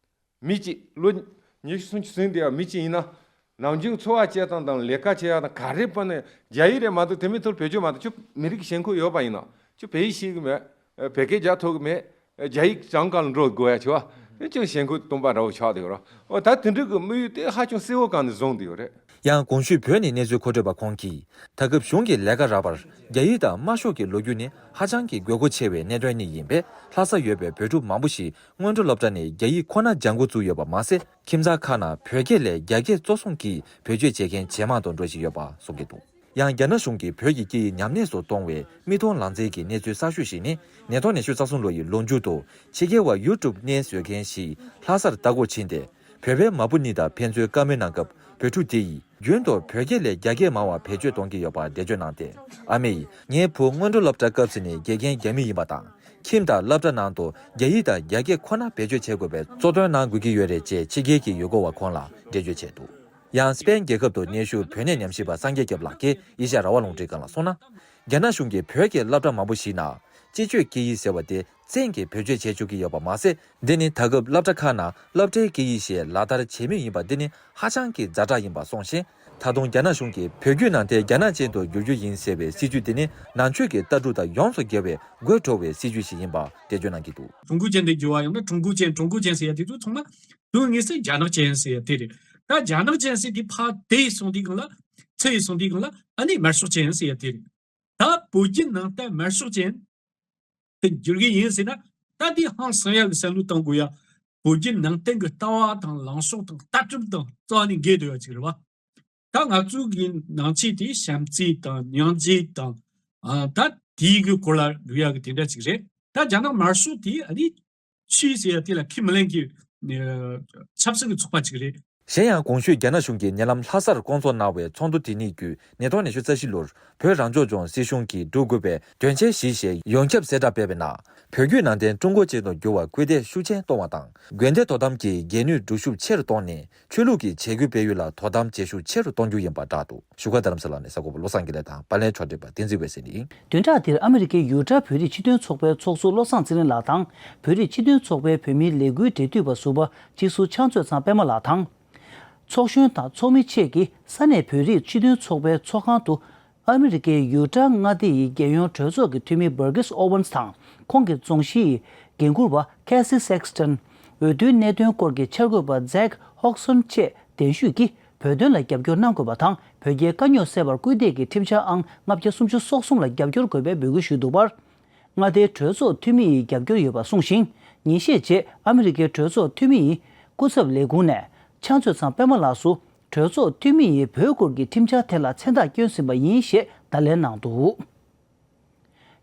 མི་གཅིག་ལོ་ཉི་ཤུ་སུམ་ཅུ་ཟིན་བསྡད་པ་མི་གཅིག་ཡིན་ན། ནམ་རྒྱུན་འཚོ་བ་སྐྱེལ་སྟངས་དང་ལས་ཀ་བྱེད་ཡག་དང་ག་རེ་པ་ནས་རྒྱ་ཡིག་རེད་མ་གཏོགས་དེ་མིན་ཐོག་བེད་སྤྱོད་མ་གཏོགས་ཁྱོད་མི་རིགས་ཞེན་ཁོག་ཡོད་པ་ཡིན་ན། ཁྱོད་བོད་ཡིག་ཤེས་གི་མེད། བོད་སྐད་རྒྱག་ཐུབ་གི་མེད། རྒྱ་ཡིག་སྦྱང་ག་ལ་འགྲོ་དགོས་ཡ་བྱེད་པ། དེ་ཅུང་ཞེན་ཁོག་སྟོང་པ་འདྲ་བོ་ཆགས་བསྡད་ཡོད་རེད། འོ་ད་དེ་འདྲ་གི་དམིགས་ཡུལ་དེ་ཧ་ཅང་གསལ་བོ་གང་ནས་བཟུང་བསྡད་ཡོད་རེད། ཡང་གོང་ཞུས་བོད་ནས་གནས་ཚུལ་མཁོ་སྤྲོད་པ་ཁོང་གིས། ད་སྐབས་གཞུང་གི་ལས་ཀ་རག་པར་རྒྱ་ཡིག་དང་དམར་ཤོག་གི་ལོ་རྒྱུས་ནི་ཧ་ཅང་གི་དགོས་མཁོ་ཆེ་བའི་གནད་དོན་གཉིས་ཡིན་པས། ལྷ་ས་ཡོད་པའི་བོད་ཕྲུག་མང་པོ་ཞིག་སྔོན་འགྲོ་སློབ་གྲྭ་ནས་རྒྱ་ཡིག་ཁོ་ན་སྦྱང་འགོ་བཙུགས་ཡོད་པ་མ་ཟད། ཁྱིམ་ཚང་ཁག་ནང་བོད་སྐད་ལས་རྒྱ་སྐད་གཙོ་བཟུང་གིས་བེད་སྤྱོད་བྱེད་མཁན་ཇེ་མང་དུ་འགྲོ་བཞིན་ཡོད་པ་གསུང་གི་འདུག། ཡང་རྒྱ་ནག་གཞུང་གིས་བོད་ཀྱི་སྐད་ཡིག་ཉམས་དམས་སུ་གཏོང་བའི་མིག་མཐོང་ལག་རྩལ་གྱི་གནས་ཚུལ་གསར་ཤོས་ཤིག་ནི། ཉིས་སྟོང་ཉི་ཤུ་རྩ་གསུམ་ལོ་ཡི་ལོ་མཇུག་ཏུ་ཕྱི་རྒྱལ་བ་ཡུ་ཊུབ་བརྙན་བཟོ་མཁན་ཞིག་ལྷ་སར་ལྟ་སྐོར་ཕྱིན་ཏེ། བོད་པའི་མ་བུ་གཉིས་དང་ཕན་ཚུན་བཀའ་མོལ་གནང་སྐབས། བོད་ཕྲུག་དེ་ཡིས་རྒྱུན་དུ་བོད་སྐད་ལས་རྒྱ་སྐད་མང་བ་བེད་སྤྱོད་གཏོང་གི་ཡོད་པ་འགྲེལ་བརྗོད་གནང་སྟེ། ཨ་མས། ངའི་བུ་སྔོན་འགྲོ་སློབ་གྲྭ་སྐབས་སུ་ནས་དགེ་རྒན་རྒྱ་མི་ཡིན་པ་དང་། ཁྱིམ་དང་སློབ་གྲྭ་ནང་དུ་རྒྱ་ཡིག་དང་རྒྱ་སྐད་ཁོ་ན་བེད་སྤྱོད་བྱེད་དགོས་པའི་གཙོ་འདོན་གནང་དགོས་ཀྱི་ཡོད་རེད་ཅེས་ཕྱི་རྒྱལ་གྱི་ཡུལ་སྐོར་བ་ཁོང་ལ་འགྲེལ་བརྗོད་བྱས་འདུག། ཡང་སི་པེན་རྒྱལ་ཁབ་ཏུ་གནས་བཞུགས་བོད་གནས་ཉམས་ཞིབ་པ་སངས་རྒྱས་སྐྱབས་ལགས་ཀྱིས་ཨེ་ཤ་ཡ་རང་དབང་རླུང་འཕྲིན་ཁང་ལ་གསུངས་ན། རྒྱ་ནག་གཞུང་གིས་བོད་ཀྱི་སློབ་གྲྭ་མང་པོ་ཞིག་ནང་སྤྱི་སྤྱོད་སྐད་ཡིག་ཟེར་བ་དེ་བཙན་གྱིས་བེད་སྤྱོད་བྱེད་བཅུག་གི་ཡོད་པ་མ་ཟད། འདི་ནི་ད་སྐབས་སློབ་གྲྭ་ཁག་ནང་སློབ་གྲྭའི་སྐད་ཡིག་ཞེས་ལག་བསྟར་བྱེད་མུས་ཡིན་པ་འདི་ནི་ཧ་ཅང་གི་ཛ་དྲག་ཡིན་པ་གསུངས་ཤིང་། ད་དུང་རྒྱ་ནག་གཞུང་གིས་བོད་བརྒྱུད་ནང་བསྟན་རྒྱ་ནག་ཅན་དུ་བསྒྱུར་རྒྱུ་ཡིན་ཟེར་བའི་སྲིད་ཇུས་དེ་ནི་ནང་ཆོས་ཀྱི་ལྟ་གྲུབ་དང་ཡོངས་སུ་འགལ་བའི་དགོད་བྲོ་བའི་སྲིད་ཇུས་ཤིག་ཡིན་པ་འགྲེལ་བརྗོད་གནང་གི་འདུག། ཀྲུང་གོ་ཅན་དུ་འགྱུར་བ་ཡང་ན་ཀྲུང་གོ་ཅན་ཀྲུང་གོ་ཅན་ཟེར་ཡ་དེ་ཚོ་ཚང་མ་དོན་དངོས་སུ་རྒྱ་ནག་ཅན་ཟེར་ཡ་དེ་རེད། ད་རྒྱ་ནག་ཅན་ཟེར་དེ་ཕར་དེ་ཡི་སོང་དུས་སྒང་ལ། ཚུར་ཡི་སོང་དུས་སྒང་ལ་ཨ་ནི་དམར་ཤོག་ཅན་ཟེར་ཡ་དེ་རེད། ད་བོད་བརྒྱུད་ནང་བསྟན་དམར་ཤོག་ཅན་དུ་འགྱུར་གི་ཡིན་ཟེར་ན། ད་དེ་ཧང་སང་ཡ་གི་བསམ་བློ་གཏོང་དགོས་ཡ། བོད་བརྒྱུད་ནང་བསྟན་གྱི་ལྟ་བ་དང་ལངས་ཕྱོགས་དང་ལྟ་གྲུབ་དང་རྩ་བ་ནས་འགལ་འདུག་ཡ་ཅིག་རེད་བ། ད་ང་ཚོ་གི་ནང་ཆོས་དེ་བྱམས་བརྩེ་དང་སྙིང་རྗེ་དང་། ཨ་ད་དེའི་གི་སྐོར་ལ་འགྲོ་ཡ་གི་དེ་འདྲ་ཅིག་རེད། ད་རྒྱ་ནག་དམར་ཤོག་དེ་ཨ་ནི་ཆོས་ཟེར་ཡ་དེ་ལ་ཁས་མི་ལེན་གི་ཆབ་སྲིད་ཀྱི་ཚོགས་པ་ཅིག་རེད། གཞན་ཡང་གོང་ཞུས་རྒྱ་ནག་གཞུང་གིས་ཉེ་ལམ་ལྷ་སར་བསྐོང་ཚོགས་གནང་བའི་ཚོགས་འདུ་དེ་ཉིད་བརྒྱུད་ཉིས་སྟོང་ཉི་ཤུ་རྩ་བཞི་ལོར་བོད་རང་སྐྱོང་ལྗོངས་སྲིད་གཞུང་གིས་བསྒྲུབ་དགོས་པའི་དོན་ཆེན་བཞི་ཞེས་ཡོངས་ཁྱབ་གསལ་བསྒྲགས་སྤེལ་བའི་ནང་། བོད་བརྒྱུད་ནང་བསྟན་ཀྲུང་གོ་ཅན་དུ་འགྱུར་བར་སྐུལ་འདེད་ཤུགས་ཆེན་གཏོང་བ་དང་། དགོན་སྡེ་དོ་དམ་གྱི་འགན་ནུས་སྒྲུབ་ཤུགས་ཆེ་རུ་གཏོང་ནས། ཆོས་ལུགས་ཀྱི་བྱེད་སྒོའི་སྤེལ་ཡུལ་ལ་དོ་དམ་བྱེད་ཤུགས་ཆེ་རུ་གཏོང་རྒྱུ་ཡིན་པ་བསྒྲགས་འདུག་བཞུགས་སྒར་རྡ་རམ་ས་ལ་ནས་གསར་འགོད་པ་བློ་བཟང་དགེ་ལེགས་དང་། པར་ལེན་ཕྱོགས་སྒྲིག་པ་བསྟན་འཛིན་འོད་ཟེར་ནས། བདུན་ཕྲག་འདིར་ཨ་མི་རི་ཀའི་ཡུ་ཊ་བོད་རིགས་སྤྱི་མཐུན་ཚོགས་པའི་ཚོགས་གཙོ་བློ་བཟང་ཚེ་རིང་ལགས་དང་། བོད་རིགས་སྤྱི་མཐུན་ཚོགས་པའི་བོད་མིའི་ལས་འགུལ་འབྲེལ་མཐུད་པ་ཟུར་པ་སྤྱི་ཟུར་ཕྱག་མཛོད་ཚང་པད་མ་ལགས་དང་། ཚོགས་གཞོན་དང་ཚོགས་མི་བཅས་ཀྱིས་ས་གནས་བོད་རིགས་སྤྱི་མཐུན་ཚོགས་པའི་ཚོགས་ཁང་དུ། ཨ་མི་རི་ཀའི་ཡུ་ཊ་མངའ་སྡེ་ཡི་རྒྱལ་ཡོངས་གྲོས་ཚོགས་ཀྱི་འཐུས་མི་བར་གིས་ཨོ་ཝན་སི་དང་། ཁོང་གི་རྫོང་གཞི་ཡི་འགན་འཁུར་བ་ཁེ་སི་སེག་སི་ཊོན། འོས་བསྡུའི་གནད་དོན་སྐོར་གྱི་འཆར་འགོད་པ་ཛེག་ཧོག་སོན་བཅས་གདན་ཞུས་ཀྱིས་བོད་དོན་ལ་རྒྱབ་སྐྱོར་གནང་དགོས་པ་དང་། བོད་རྒྱའི་དཀའ་རྙོག་སེལ་བར་སྐུལ་འདེད་ཀྱི་ཁྲིམས་འཆར་ཨང་ལྔ་བརྒྱ་སུམ་ཅུ་སོ་གསུམ་ལ་རྒྱབ་སྐྱོར་དགོས་པའི་འབོད་སྐུལ་ཞུས་འདུག་པར། མངའ་སྡེའི་གྲོས་ཚོགས་འཐུས་མི་ཡིས་རྒྱབ་སྐྱོར་ཡོད་པ་གསུངས་ཤིང་། ཉིན་ཤས་རྗེས་ཨ་མི་རི་ཀའི་གྲོས་ཚོགས་འཐུས་མི་ཡི་སྐུ་ཚབ་ལས་ཁུངས་ནས་ཕྱག་མཛོད་ཚང་པད་མ་ལགས་སུ། གྲོས་ཚོགས་འཐུས་མི་ཡིས་བོད་སྐོར་གྱི་ཁྲིམས་འཆར་དེ་ལ་མཚན་རྟགས་བསྐྱོན་ཟིན་པ་ཡིན་ཞེས་བརྡ་ལན་གནང་འདུག་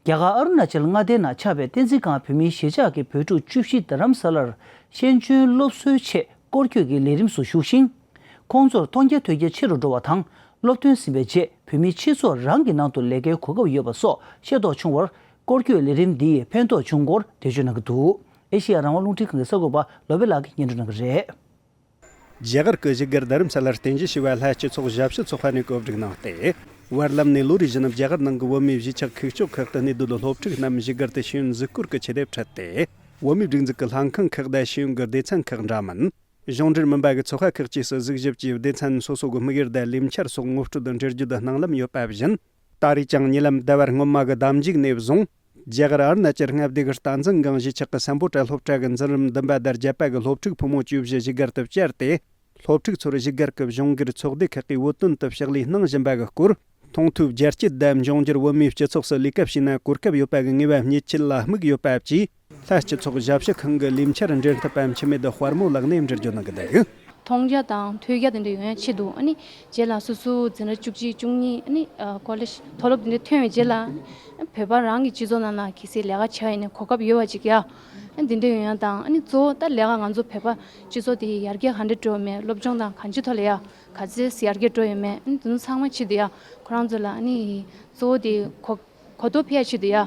རྒྱ་གར་ཨ་རུ་ན་ཅལ་མངའ་སྡེ་ནང་ཆགས་པའི་བསྟན་འཛིན་སྒང་བོད་མིའི་གཞིས་ཆགས་ཀྱི་བོད་ཕྲུག་བཅུ་བཞི་རྡ་རམ་ས་ལར་ཤེས་འཇོན་སློབ་གསོའི་ཆེད་སྐོར་སྐྱོད་ཀྱི་ལས་རིམ་སུ་ཞུགས་ཤིང་། ཁོང་ཚོར་མཐོང་རྒྱ་ཐོས་རྒྱ་ཆེ་རུ་འགྲོ་བ་དང་། སློབ་ཐོན་ཟིན་པའི་རྗེས་བོད་མིའི་སྤྱི་ཚོགས་རང་གི་ནང་དུ་ལས་ཀའི་གོ་སྐབས་ཡོད་པ་སོགས་ཤེས་རྟོགས་བྱུང་བར། སྐོར་སྐྱོད་ལས་རིམ་འདིས་ཕན་ཐོགས་བྱུང་སྐོར་འགྲེལ་བརྗོད་གནང་གི་འདུག་ཨེ་ཤེ་ཡ་རང་དབང་རླུང་འཕྲིན་ཁང་གི་གསར་འགོད་པ་ལོ་པེ་ལགས་ཀྱིས་སྙན་སྒྲོན་གནང་གི་རེད། རྒྱ་གར་གྱི་བཞུགས་སྒར་རྡ་རམ་ས་ལར་རྟེན་གཞི་བྱས་པའི་ལྷ་སྤྱི་ཚོགས་ཞབས་ཞུ་ཚོགས་པ་ནས་གོ་སྒྲིག་གནང་སྟེ། བར་ལམ་ནས་ལོ་རེ་བཞིན་རྒྱ་གར་ནང་གི་བོད་མིའི་གཞིས་ཆགས་ཁུག་ཀྱོག་ཁག་ཏུ་གནས་སྡོད་སློབ་ཕྲུག་རྣམས་བཞུགས་སྒར་དུ་ཤེས་ཡོན་གཟིགས་སྐོར་གྱི་ཆེད་དུ་ཁྲིད་དེ། བོད་མིའི་སྒྲིག་འཛུགས་ཀྱི་ལྷན་ཁང་ཁག་དང་ཤེས་ཡོན་གྱི་སྡེ་ཚན་ཁག་འདྲ་མིན། གཞུང་འབྲེལ་མིན་པ་གི་ཚོགས་པ་ཁག་བཅས་སུ་གཟིགས་ཞིབ་ཀྱིས་སྡེ་ཚན་སོ་སོ་གི་དམིགས་ཡུལ་དང་ལས་འཆར་སོགས་ངོ་སྤྲོད་དང་འགྲེལ་བརྗོད་གནང་ལམ་ཡོད་པ་བཞིན། ད་རེས་ཀྱང་ཉེ་ལམ་ཟླ་བ་སྔོན་མ་གི་ཟླ་མཇུག་ནས་བཟུང་། རྒྱ་གར་ཨ་རུ་ན་ཅལ་མངའ་སྡེ་གི་རྟ་འཛིན་སྒང་གཞིས་ཆགས་ཀྱི་སམ་བྷོ་ཊ་སློབ་གྲྭ་གི་འཛིན་རིམ་བདུན་པ་དང་བརྒྱད་པ་གི་སློབ་ཕྲུག་ཕོ་མོ་བཅུ་བཞི་བཞུགས་སྒར་དུ་བཅར་ཏེ། སློབ་ཕྲུག་ཚོར་བཞུགས་སྒར་གྱི་གཞུང་སྒེར་ཚོགས་སྡེ་ཁག་གིས་བོད་དོན་དུ་ཕྱག་ལས་གནང་བཞིན་པ་གི་སྐོར། མཐོང་ཐོས་རྒྱ་སྐྱེད་དང་འབྱུང་འགྱུར་བོད་མིའི་སྤྱི་ཚོགས་སུ་ལས་ཀ་བྱས་ན་གོ་སྐབས་ཡོད་པ་གི་ངེས་པ་རྙེད་ཆེད་ལ་དམིགས་ཡོད་པ་བཅས་ལྷ་སྤྱི་ཚོགས་ཞབས་ཞུ་ཁང་གི་ལས་འཆར་འབྲེལ་མཐུད་པ་འཆི་མེད་དཔལ་མོ་ལགས་ནས་འགྲེལ་བརྗོད་གནང་གི་འདུག་མཐོང་རྒྱ་དང་ཐོས་རྒྱ་དེ་འདྲ་ཡོང་ཡ་ཆེད་དུ། ཨ་ནི་རྗེས་ལ་སོ་སོ་འཛིན་གྲྭ་བཅུ་གཅིག་བཅུ་གཉིས། ཨ་ནི་ཀོ་ལེཇ་མཐོ་སློབ་དེ་འདྲ་ཐོན་བའི་རྗེས་ལ་བོད་པ་རང་གི་སྤྱི་ཚོགས་ནང་ལ་གལ་སྲིད་ལས་ཀ་བྱ་ཡིན་ན་གོ་སྐབས་ཡོད་པ་ཅིག་ཡ། ཨ་ནི་དེ་འདྲ་ཡོང་ཡ་དང་། ཨ་ནི་གཙོ་བོ་ད་ལས་ཀ་ང་ཚོ་བོད་པ་སྤྱི་ཚོགས་དེ་ཡར་རྒྱས་ག་འདྲ་འགྲོ་མེད། སློབ་སྦྱོང་དང་གང་ཅིའི་ཐོག་ལ་ཡ་ག་ཚད་ཡར་རྒྱས་འགྲོ་ཡོད་མེད། ཨ་ནི་དེ་ཚོ་ཚང་མ་ཆེད་དུ་ཡ། ཁོ་རང་ཚོ་ལ་ཨ་ནི་གཙོ་བོ་དེ་གོ་གོ་རྟོགས་འཕེལ་ཡ་ཆེད་དུ་ཡ།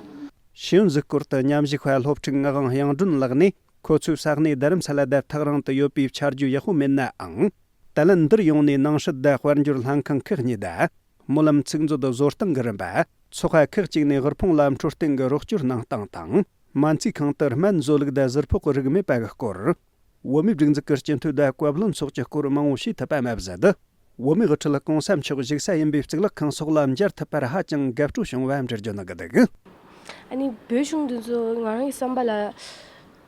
ཤེས་ཡོན་གཟིགས་སྐོར་དུ་མཉམ་ཞུགས་པ་སློབ་ཕྲུག་ངག་དབང་དབྱངས་སྒྲོན་ལགས་ནས། ཁོ་ཚོའི་ས་གནས་རྡ་རམ་ས་ལ་དང་ཐག་རིང་དུ་ཡོད་པས་ཆ་རྒྱུས་ཡག་པོ་མེད་ནའང་། ད་ལན་འདིར་ཡོང་ནས་ནང་སྲིད་དང་དཔལ་འབྱོར་ལྷན་ཁང་ཁག་གཉིས་དང་། སྨོན་ལམ་ཚིག་མཛོད་བཟོ་སྟངས་ཀྱི་རིམ་པ། ཚོགས་པ་ཁག་ཅིག་ནས་དབུལ་ཕོངས་ལ་འཕྲོད་བསྟེན་གྱི་རོགས་སྐྱོར་གནང་སྟངས་དང་། སྨན་རྩིས་ཁང་དུ་སྨན་བཟོ་ལུགས་དང་ཟུར་ཕོག་གི་རིགས་མེད་པ་གི་སྐོར། བོད་མིའི་སྒྲིག་འཛུགས་ཀྱི་སྤྱི་འཐུས་དང་བཀའ་བློན་སོགས་ཀྱི་སྐོར་མང་བོ་ཤེས་ཐུབ་པ་མ་ཟད། བོད་མིའི་དབུ་ཁྲིད་གོང་ས་མཆོག་བཞུགས་ས་ཡིན་པའི་གཙུག་ལག་ཁང་སོགས་ལ་མཇལ་ཐུབ་པར་ཧ་ཅང་དགའ་སྤྲོ་བྱུང་བ་འགྲེལ་བརྗོད་གནང་གི་འདུག་ཨ་ནི་བོད་གཞུང་འདི་ཚོ་ང་རང་གི་བསམ་པ་ལ།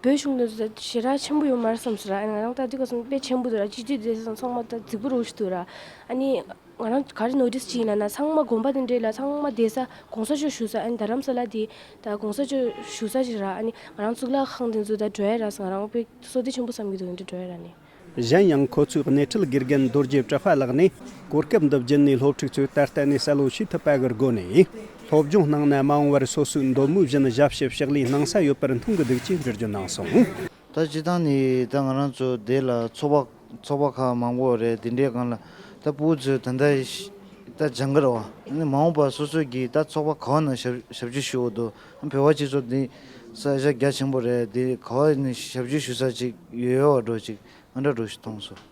བོད་གཞུང་འདི་ཚོ་ཞེ་དྲག་ཆེན་པོ་ཡོད་མ་རེད་བསམ་སོང་ར། ཨ་ནི་ང་རང་ད་ལྟའི་སྐབས་སུ་དཔེ་ཆེན་པོ་འདུག་ར། སྤྱི་འཐུས་དེ་ཚོ་ཚང་མ་ད་རྫིག་པོ་རུ་ཞིག་འདུག་ར། ཨ་ནི་ང་རང་ག་རེ་ནོ་ཊིས་བྱས་ཡིན་ལབ་ན། ཚང་མ་དགོན་པ་དེ་འདྲའི་ལ་ཚང་མ་བསྡད་ས་གོང་ས་མཆོག་བཞུགས་ས། ཨ་ནི་རྡ་རམ་ས་ལ་དེ་ད་གོང་ས་མཆོག་བཞུགས་ས་ཞིག་ར། ཨ་ནི་ང་རང་གཙུག་ལག་ཁང་དེ་ཚོ་ད་འགྲོ་ཡ་ར་ཟེར། ང་རང་དཔེ་བསོད་བདེ་ཆེན་པོ་བསམ་གྱི་འདུག་འདི་འགྲོ་ཡ་ར་ནི། གཞན་ཡང་ཁོ་ཚོའི་སྣེ་ཁྲིད་དགེ་རྒན་རྡོ་རྗེ་གྲགས་པ་ལགས་ནས། གོ་སྐབས་འདི་བརྒྱུད་ནས་སློབ་ཕྲུག་ཚོས་ད་ལྟ་ནས་གསལ་བོ་ཤེས་ཐུབ་པ་གི་སྒོ་ནས། སློབ་སྦྱོང་གནང་ན་མ་འོངས་པར་སོ་སོའི་འདོད་མོས་བཞིན་ཞབས་ཞུ་ཕྱག་ལས་གནང་ས་ཡོད་པར་མཐོང་གི་འདུག་ཅེས་འགྲེལ་བརྗོད་གནང་སོང་། ད་སྤྱིར་བཏང་ནས་ད་ང་རང་ཚོ་འདི་ལ་ཚོགས་པ་ཚོགས་པ་ཁག་མང་པོ་རེད། དེ་འདྲའི་སྒང་ལ་ད་ཕྲུ་གུ་ཚོས་ད་ལྟ་ད་སྦྱང་གི་རེད་བ། ཨ་ནི་མ་འོངས་པར་སོ་སོ་གིས་ད་ཚོགས་པ་ག་བ་ནང་ཞབས་ཞབས་ཕྱི་ཞུ་འོ་དོ། བོད་པ་སྤྱི་ཚོགས་འདི་ས་ཆ་རྒྱ་ཆེན་པོ་རེད། འདི་ག་བ་ནས་ཞབས་ཕྱི་ཞུ་ས་ཅིག་ཡོད་ཡོད་བ་འགྲོ་ཅིག་ཨ་འདྲ་འགྲོ་ཞིག་མཐོང་སོང་།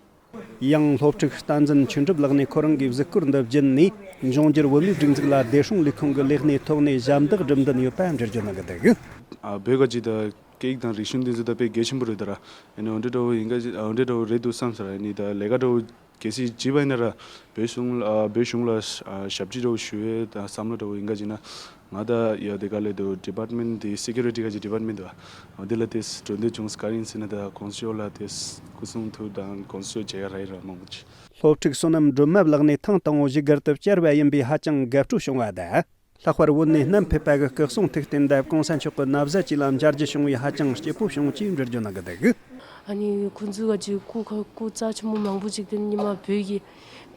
ཡང་སློབ་ཕྲུག་བསྟན་འཛིན་ཆོས་གྲུབ་ལགས་ནས་ཁོ་རང་གི་གཟིགས་སྐོར་འདི་བརྒྱུད་ནས་འབྱུང་འགྱུར་བོད་མིའི་སྒྲིག་འཛུགས་ལ་བདེ་སྲུང་ལས་ཁུངས་ཀྱི་ལས་སྣེའི་ཐོག་ནས་ཞབས་འདེགས་སྒྲུབ་འདུན་ཡོད་པ་འགྲེལ་བརྗོད་གནང་གི་འདུག་ཨ་བོད་ག་ཅིག་ད་སྐད་ཡིག་དང་རིག་གཞུང་འདི་ཚོ་ད་དཔེ་གལ་ཆེན་པོ་རེད་ད་ར། ཨ་ནི་འོ་འདྲ་འདྲ་བོ་ཡིན་ག་ཅིག་ཨ་འོ་འདྲ་འདྲ་བོ་རེད་འདུག་བསམ་ས་ར། ཨ་ནི་ད་ལས་ཀ་འདྲ་བོ་གལ་སྲིད་བྱས་པ་ཡིན་ན་ར། བོད་གཞུང་ལ་ཨ་བོད་གཞུང་ལ་ཨ་ཞབས་ཕྱི་འདྲ་བོ་ཞུ་ཡས་ད་བསམ་བློ་འདྲ་བོ་ཡིན་ག་ཅིག་ན། ང་ད་ཡ་དེ་ག་ལས་འདུག་ཌི་པཱར་ཊི་མེན་ཊི་དེ་སི་ཀུ་རི་ཊི་ག་ཅིག་ཌི་པཱར་ཊི་མེན་ཊི་འདུག་འོ་དེ་ལ་དེ་འགྲོ་འདོད་བྱུང་ས་ག་རེ་ཡིན་ཟེར་ན། ད་གོང་ས་མཆོག་ལ་དེ་སྐུ་གསུང་ཐུགས་དང་གོང་ས་མཆོག་མཇལ་ཡ་རག་ཡིན་ར་མང་པོ་ཅིག་སློབ་ཕྲུག་བསོད་ནམས་སྒྲོལ་མ་ལགས་ནས་ཐེངས་དང་པོ་བཞུགས་སྒར་དུ་བཅར་བ་ཡིན་པས་ཧ་ཅང་དགའ་སྤྲོ་བྱུང་བ་དང་། ལྷག་པར་བོད་ནས་བསྣམས་ཕེབས་པ་གི་སྐུ་གསུང་ཐུགས་རྟེན་དང་གོང་ས་མཆོག་གི་ན་བཟའ་བཅས་ལ་མཇལ་རྒྱུ་བྱུང་བས་ཧ་ཅང་སྐྱིད་པོ་བྱུང་ཅེས་འགྲེལ་བརྗོད་གནང་གི་འདུག་ཨ་ནི་ཁོང་ཚོས་ག་ཅིག་སྐུ་ཁ་སྐུ་རྩ་ཆེན་པོ་མང་པོ་ཅིག་དེ་ཉི་མ་བོད་ཀྱི་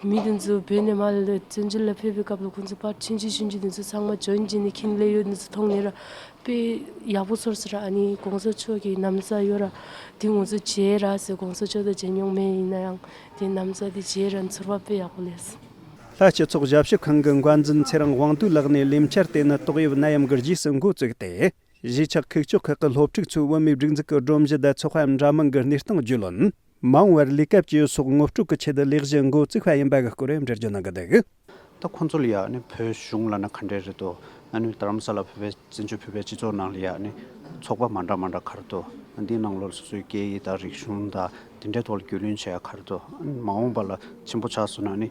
མི་དེ་ཚོ་བོད་ནས་མར་ལ་བཙན་བྱོལ་ལ་ཕེབས་པའི་སྐབས་ལ་ཁོང་ཚོ་ཕར་ཆུང་ཆུང་ཆུང་ཆུང་དེ་ཚོ་ཚང་མ་འཇོན་བྱས་ནས་ཁྱིམ་སླེབས་ཡོད་དེ་ཚོ་མཐོང་ནས་ར་དཔེ་ཡག་པོ་ཚོར་སོང་ར། ཨ་ནི་གོང་ས་མཆོག་གི་ན་བཟའ་ཡོད་ར། དེ་ང་ཚོ་བརྗེས་ར་ཟེར། གོང་ས་མཆོག་དང་མཇལ་མྱོང་མེད། ཡིན་ན་ཡང་དེ་ན་བཟའ་དེ་བརྗེས་ར། ཚོར་བ་དཔེ་ཡག་པོ་སླེབས་སོང་། ལྷ་སྤྱི་ཚོགས་ཞབས་ཞུ་ཁང་གི་འགན་འཛིན་ཚེ་རིང་དབང་འདུས་ལགས་ནས་ལས་འཆར་དེ་ནི་ཏོག་དབྱིབས་ནད་ཡམས་ཀྱི་རྗེས་སུ་འགོ་བཙུགས་ཏེ། གཞིས་ཆགས་ཁུག་ཀྱོག་ཁག་གི་སློབ་ཕྲུག་ཚོས་བོད་མིའི་སྒྲིག་འཛུགས་ཀྱི་སྒྲོམ་གཞི་དང་ཚོགས་པ་འདྲ་མིན་གྱི་གནས་སྟངས་རྒྱུས་ལོན། མ་འོངས་པར་ལས་ཀ་བྱེད་ཕྱོགས་ངོ་སྤྲོད་ཀྱི་ཆེད་དུ་ལས་གཞི་འགོ་བཙུགས་པ་ཡིན་པ་གི་སྐོར་འགྲེལ་བརྗོད་གནང་གི་འདུག། ད་ཁོང་ཚོ་ལ་ཡ་ནི་བོད་གཞུང་ལབ་ན་ག་འདྲས་རེད་དོ། ཨ་ནི་རྡ་རམ་ས་ལ་བོད་པའི་བཙན་བྱོལ་བོད་པའི་སྤྱི་ཚོགས་ནང་ལ་ཡ་ནི་ཚོགས་པ་མ་འདྲ་མ་འདྲ་ག་རེ་འདུག། འདིའི་ནང་ལོགས་སོ་སོའི་སྐད་ཡིག་དང་རིག་གཞུང་དང་དེ་འདྲའི་ཐོག་ལ་རྒྱུས་ལོན་བྱེད་ཡ་ག་རེ་འདུག། མ་འོངས་པ་ལ་ཆེན་པོ་ཆགས་སོང་ན་ནི་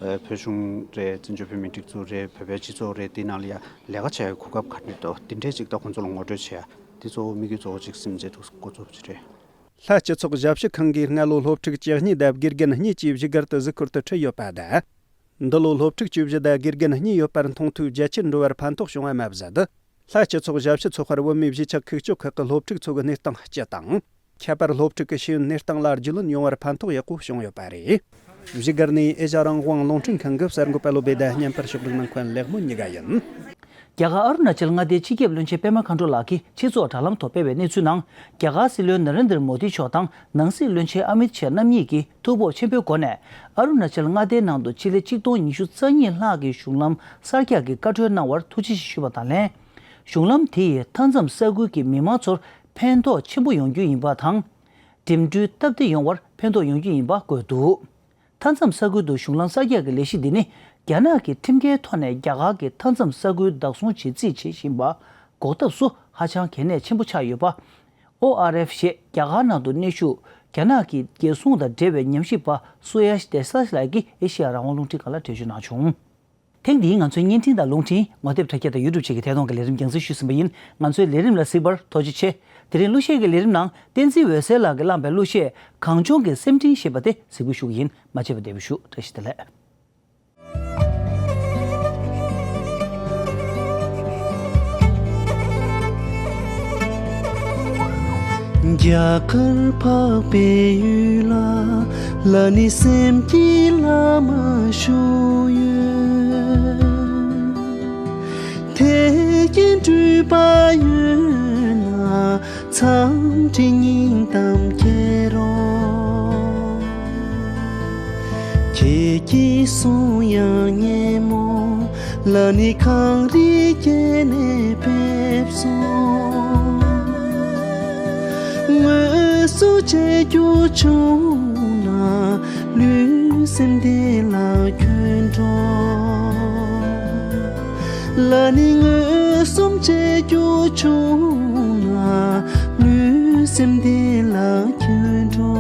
བོད་གཞུང་རེད། བཙན་བྱོལ་བོད་མིའི་སྒྲིག་འཛུགས་རེད། བོད་པའི་སྤྱི་ཚོགས་རེད། དེའི་ནང་ལ་ཡ་ལས་ཀ་བྱེད་ཡ་གོ་སྐབས་ག་འདྲས་འདུག། དེ་འདྲས་ཅིག་ད་ཁོང་ཚོ་ལ་ངོ་སྤྲོད་བྱེད་ཡ། དེ་གཙོ་བོ་དམིགས་ཡུལ་གཙོ་བོ་གཅིག་སེམས་ཅན་ཐུགས་འགོ་ཚུགས་ཀྱི་རེད། ལྷ་སྤྱི་ཚོགས་ཞབས་ཞུ་ཁང་གིས་སྔ་ལོ་སློབ་ཕྲུག་བཅུ་གཉིས་དང་དགེ་རྒན་གཉིས་ཀྱིས་བཞུགས་སྒར་དུ་གཟིགས་སྐོར་དུ་ཁྲིད་ཡོད་པ་དང་། འདི་ལོ་སློབ་ཕྲུག་བཅུ་བཞི་དང་དགེ་རྒན་གཉིས་ཡོད་པར་མཐོང་ཐོས་རྒྱ་ཆེར་འགྲོ་བར་ཕན་ཐོགས་བྱུང་བ་མ་ཟད། ལྷ་སྤྱི་ཚོགས་ཞབས་ཞུ་ཚོགས་པར་བོད་མིའི་གཞིས་ཆགས་ཁུག་ཀྱོག་ཁག་གི་སློབ་ཕྲུག་ཚོ་གི་གནས་སྟངས་སྤྱི་དང་། ཁྱད་པར་སློབ་ཕྲུག་གི་ཤེས་ཡོན་གནས་སྟངས་ལ་རྒྱུས་ལོན་ཡོང་བར་ཕན་ཐོགས་ཡག་པོ་བྱུང་ཡོད་པ་རེད། བཞུགས་སྒར་ནས་ཨེ་ཤ་རང་དབང་རླུང་འཕྲིན་ཁང་གི་གསར་འགོད་པ་བློ་བྷེ་དང་མཉམ་པར་ཕྱོགས་སྒྲིག་གནང་མཁན་ལེགས་མོ་གཉིས་ཀ་ཡིན། རྒྱ་གར་ཨ་རུ་ན་ཅལ་མངའ་སྡེའི་སྤྱི་ཁྱབ་བློན་ཆེན་པད་མ་མཁའ་འགྲོ་ལགས་ཀྱིས་ཆེད་འཛུགས་དྲ་ལམ་ཐོག་སྤེལ་བའི་གནས་ཚུལ་ནང་། རྒྱ་གར་སྲིད་བློན་ན་རེན་དར་མོ་དི་མཆོག་དང་ནང་སྲིད་བློན་ཆེན་ཨ་མིད་ཤཱ་རྣམ་གཉིས་ཀྱིས་ཐུགས་ཕོག་ཆེན་པོའི་སྒོ་ནས། ཨ་རུ་ན་ཅལ་མངའ་སྡེའི་ནང་དུ་སྤྱི་ལེ་གཅིག་སྟོང་ཉི་ཤུ་རྩ་གཉིས་ལྷག་གི་གཞུང་ལམ་གསར་རྒྱག་གི་བཀའ་འཁྲོལ་གནང་བར་ཐུགས་རྗེ་ཆེ་ཞུས་པ་དང་ལྷན། གཞུང་ལམ་དེ་ཡིས་མཐའ་མཚམས་ས་ཁུལ་གྱི་མི་མང་ཚོར་ཕན་ཐོགས་ཆེན་པོ་ཡོང་རྒྱུ་ཡིན་པ་དང་། འགྲིམ་འགྲུལ་སྟབས་བདེ་ཡོང་བར་ཕན་ཐོགས་ཡོང་རྒྱུ་ཡིན་པ་བཀོད་འདུག། མཐའ་མཚམས་ས་ཁུལ་དུ་གཞུང་ལམ་གསར་རྒྱག་གི་ལས་གཞི་འདི་ནི། རྒྱ་ནག་གི་ཁྲིམས་འགལ་ཐོག་ནས་རྒྱ་གར་གྱི་མཐའ་མཚམས་ས་ཁུལ་བདག་བཟུང་བྱེད་རྩིས་བྱེད་བཞིན་པ་འགོག་ཐབས་སུ་ཧ་ཅང་གལ་གནད་ཆེན་པོ་ཆགས་ཡོད་པ། ཨོ་ཨར་ཨེཕ་ཞེས་རྒྱ་གར་ནང་དུ་གནས་བཞུགས་རྒྱ་ནག་གི་རྒྱལ་སྲུང་དང་འབྲེལ་བའི་ཉམས་ཞིབ་པ་སུ་ཡ་ཤི་དེ་ས་ལགས་ཀྱིས་ཨེ་ཤེ་ཡ་རང་དབང་རླུང་འཕྲིན་ཁང་ལ་འགྲེལ་བརྗོད་གནང་བྱུང་། ཐེངས་འདིའི་ང་ཚོའི་བརྙན་འཕྲིན་དང་རླུང་འཕྲིན། ངོ་དེབ་དྲ་རྒྱ་དང་ཡུ་ཊུབ་བཅས་ཀྱི་ཐད་གཏོང་གི་ལས་རིམ་རྒྱང་སྲིང་ཞུས་ཟིན་པ་ཡིན། ང་ཚོའི་ལས་རིམ་ལ་གཟིགས་པར་ཐུགས་རྗེ་ཆེ། དེ་རིང་གླུ་གཞས་ཀྱི་ལས་རིམ་ནང་བསྟན་འཛིན་འོད་ཟེར་ལགས་ཀྱིས་བླངས་པའི་གླུ་གཞས་གངས་ལྗོངས་ཀྱི་སེམས་འཕྲིན་ཞེས་པ་དེ་གཟིགས་འབུལ་ཞུ་གི་ཡིན། མ་མཆེད་པ་བདེ་པོ་བཞུགས། བཀྲ་ཤིས་བདེ་ལེགས། རྒྱ་གར་འཕགས་པའི་ཡུལ་ལ། ལ་ནི་སེམས་ཀྱི་བླ་མ་བཞུགས་ཡོད། ཐེག་ཆེན་སྤྲུལ་པ་ཡོད་ན། འཚམས་འདྲི་སྙིང་གཏམ་སྐྱེལ་རོགས། ཁྱེད་ཀྱི་གསུང་དབྱངས་སྙན་མོ། ལ་ནི་གངས་རིའི་རྒྱན་ནས་ཕེབས་སོང་། དངོས་སུ་མཇལ་རྒྱུ་བྱུང་ན། ལུས་སེམས་བདེ་ལ་འཁྱུད་འགྲོ། ལ་ནི་མངོན་སུམ་མཇལ་རྒྱུ་བྱུང་ན། ལུས་སེམས་བདེ་ལ་འཁྱུད་འགྲོ།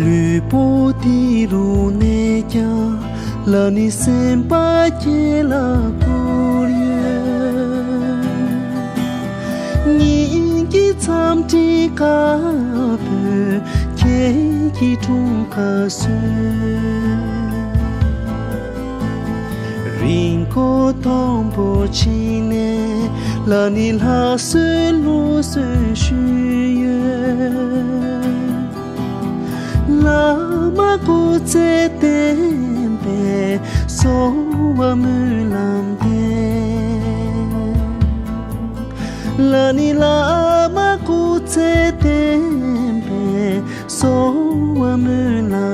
ལུས་པོ་འདི་རུ་གནས་ཀྱང་། ལ་ནི་སེམས་པ་ཁྱེད་ལ་བསྐུར་ཡོད། སྙིང་གི་འཚམས་འདྲི་དཀར་པོས་ཁྱེད་ཀྱི་འཁྲུངས་སྐར་གསོལ། རིང་པོ་དང་པོ་ཕྱིན་ནས། ལ་ནི་ལྷ་གསོལ་ལུགས་སྲོལ་ཞུས་ཡོད། བླ་མ་སྐུ་ཚེ་བརྟན་པའི་གསོལ་བ་སྨོན་ལམ་འདེབས། ལ་ནི་བླ་མ་སྐུ་ཚེ་བརྟན་པའི་གསོལ་བ་སྨོན་ལམ་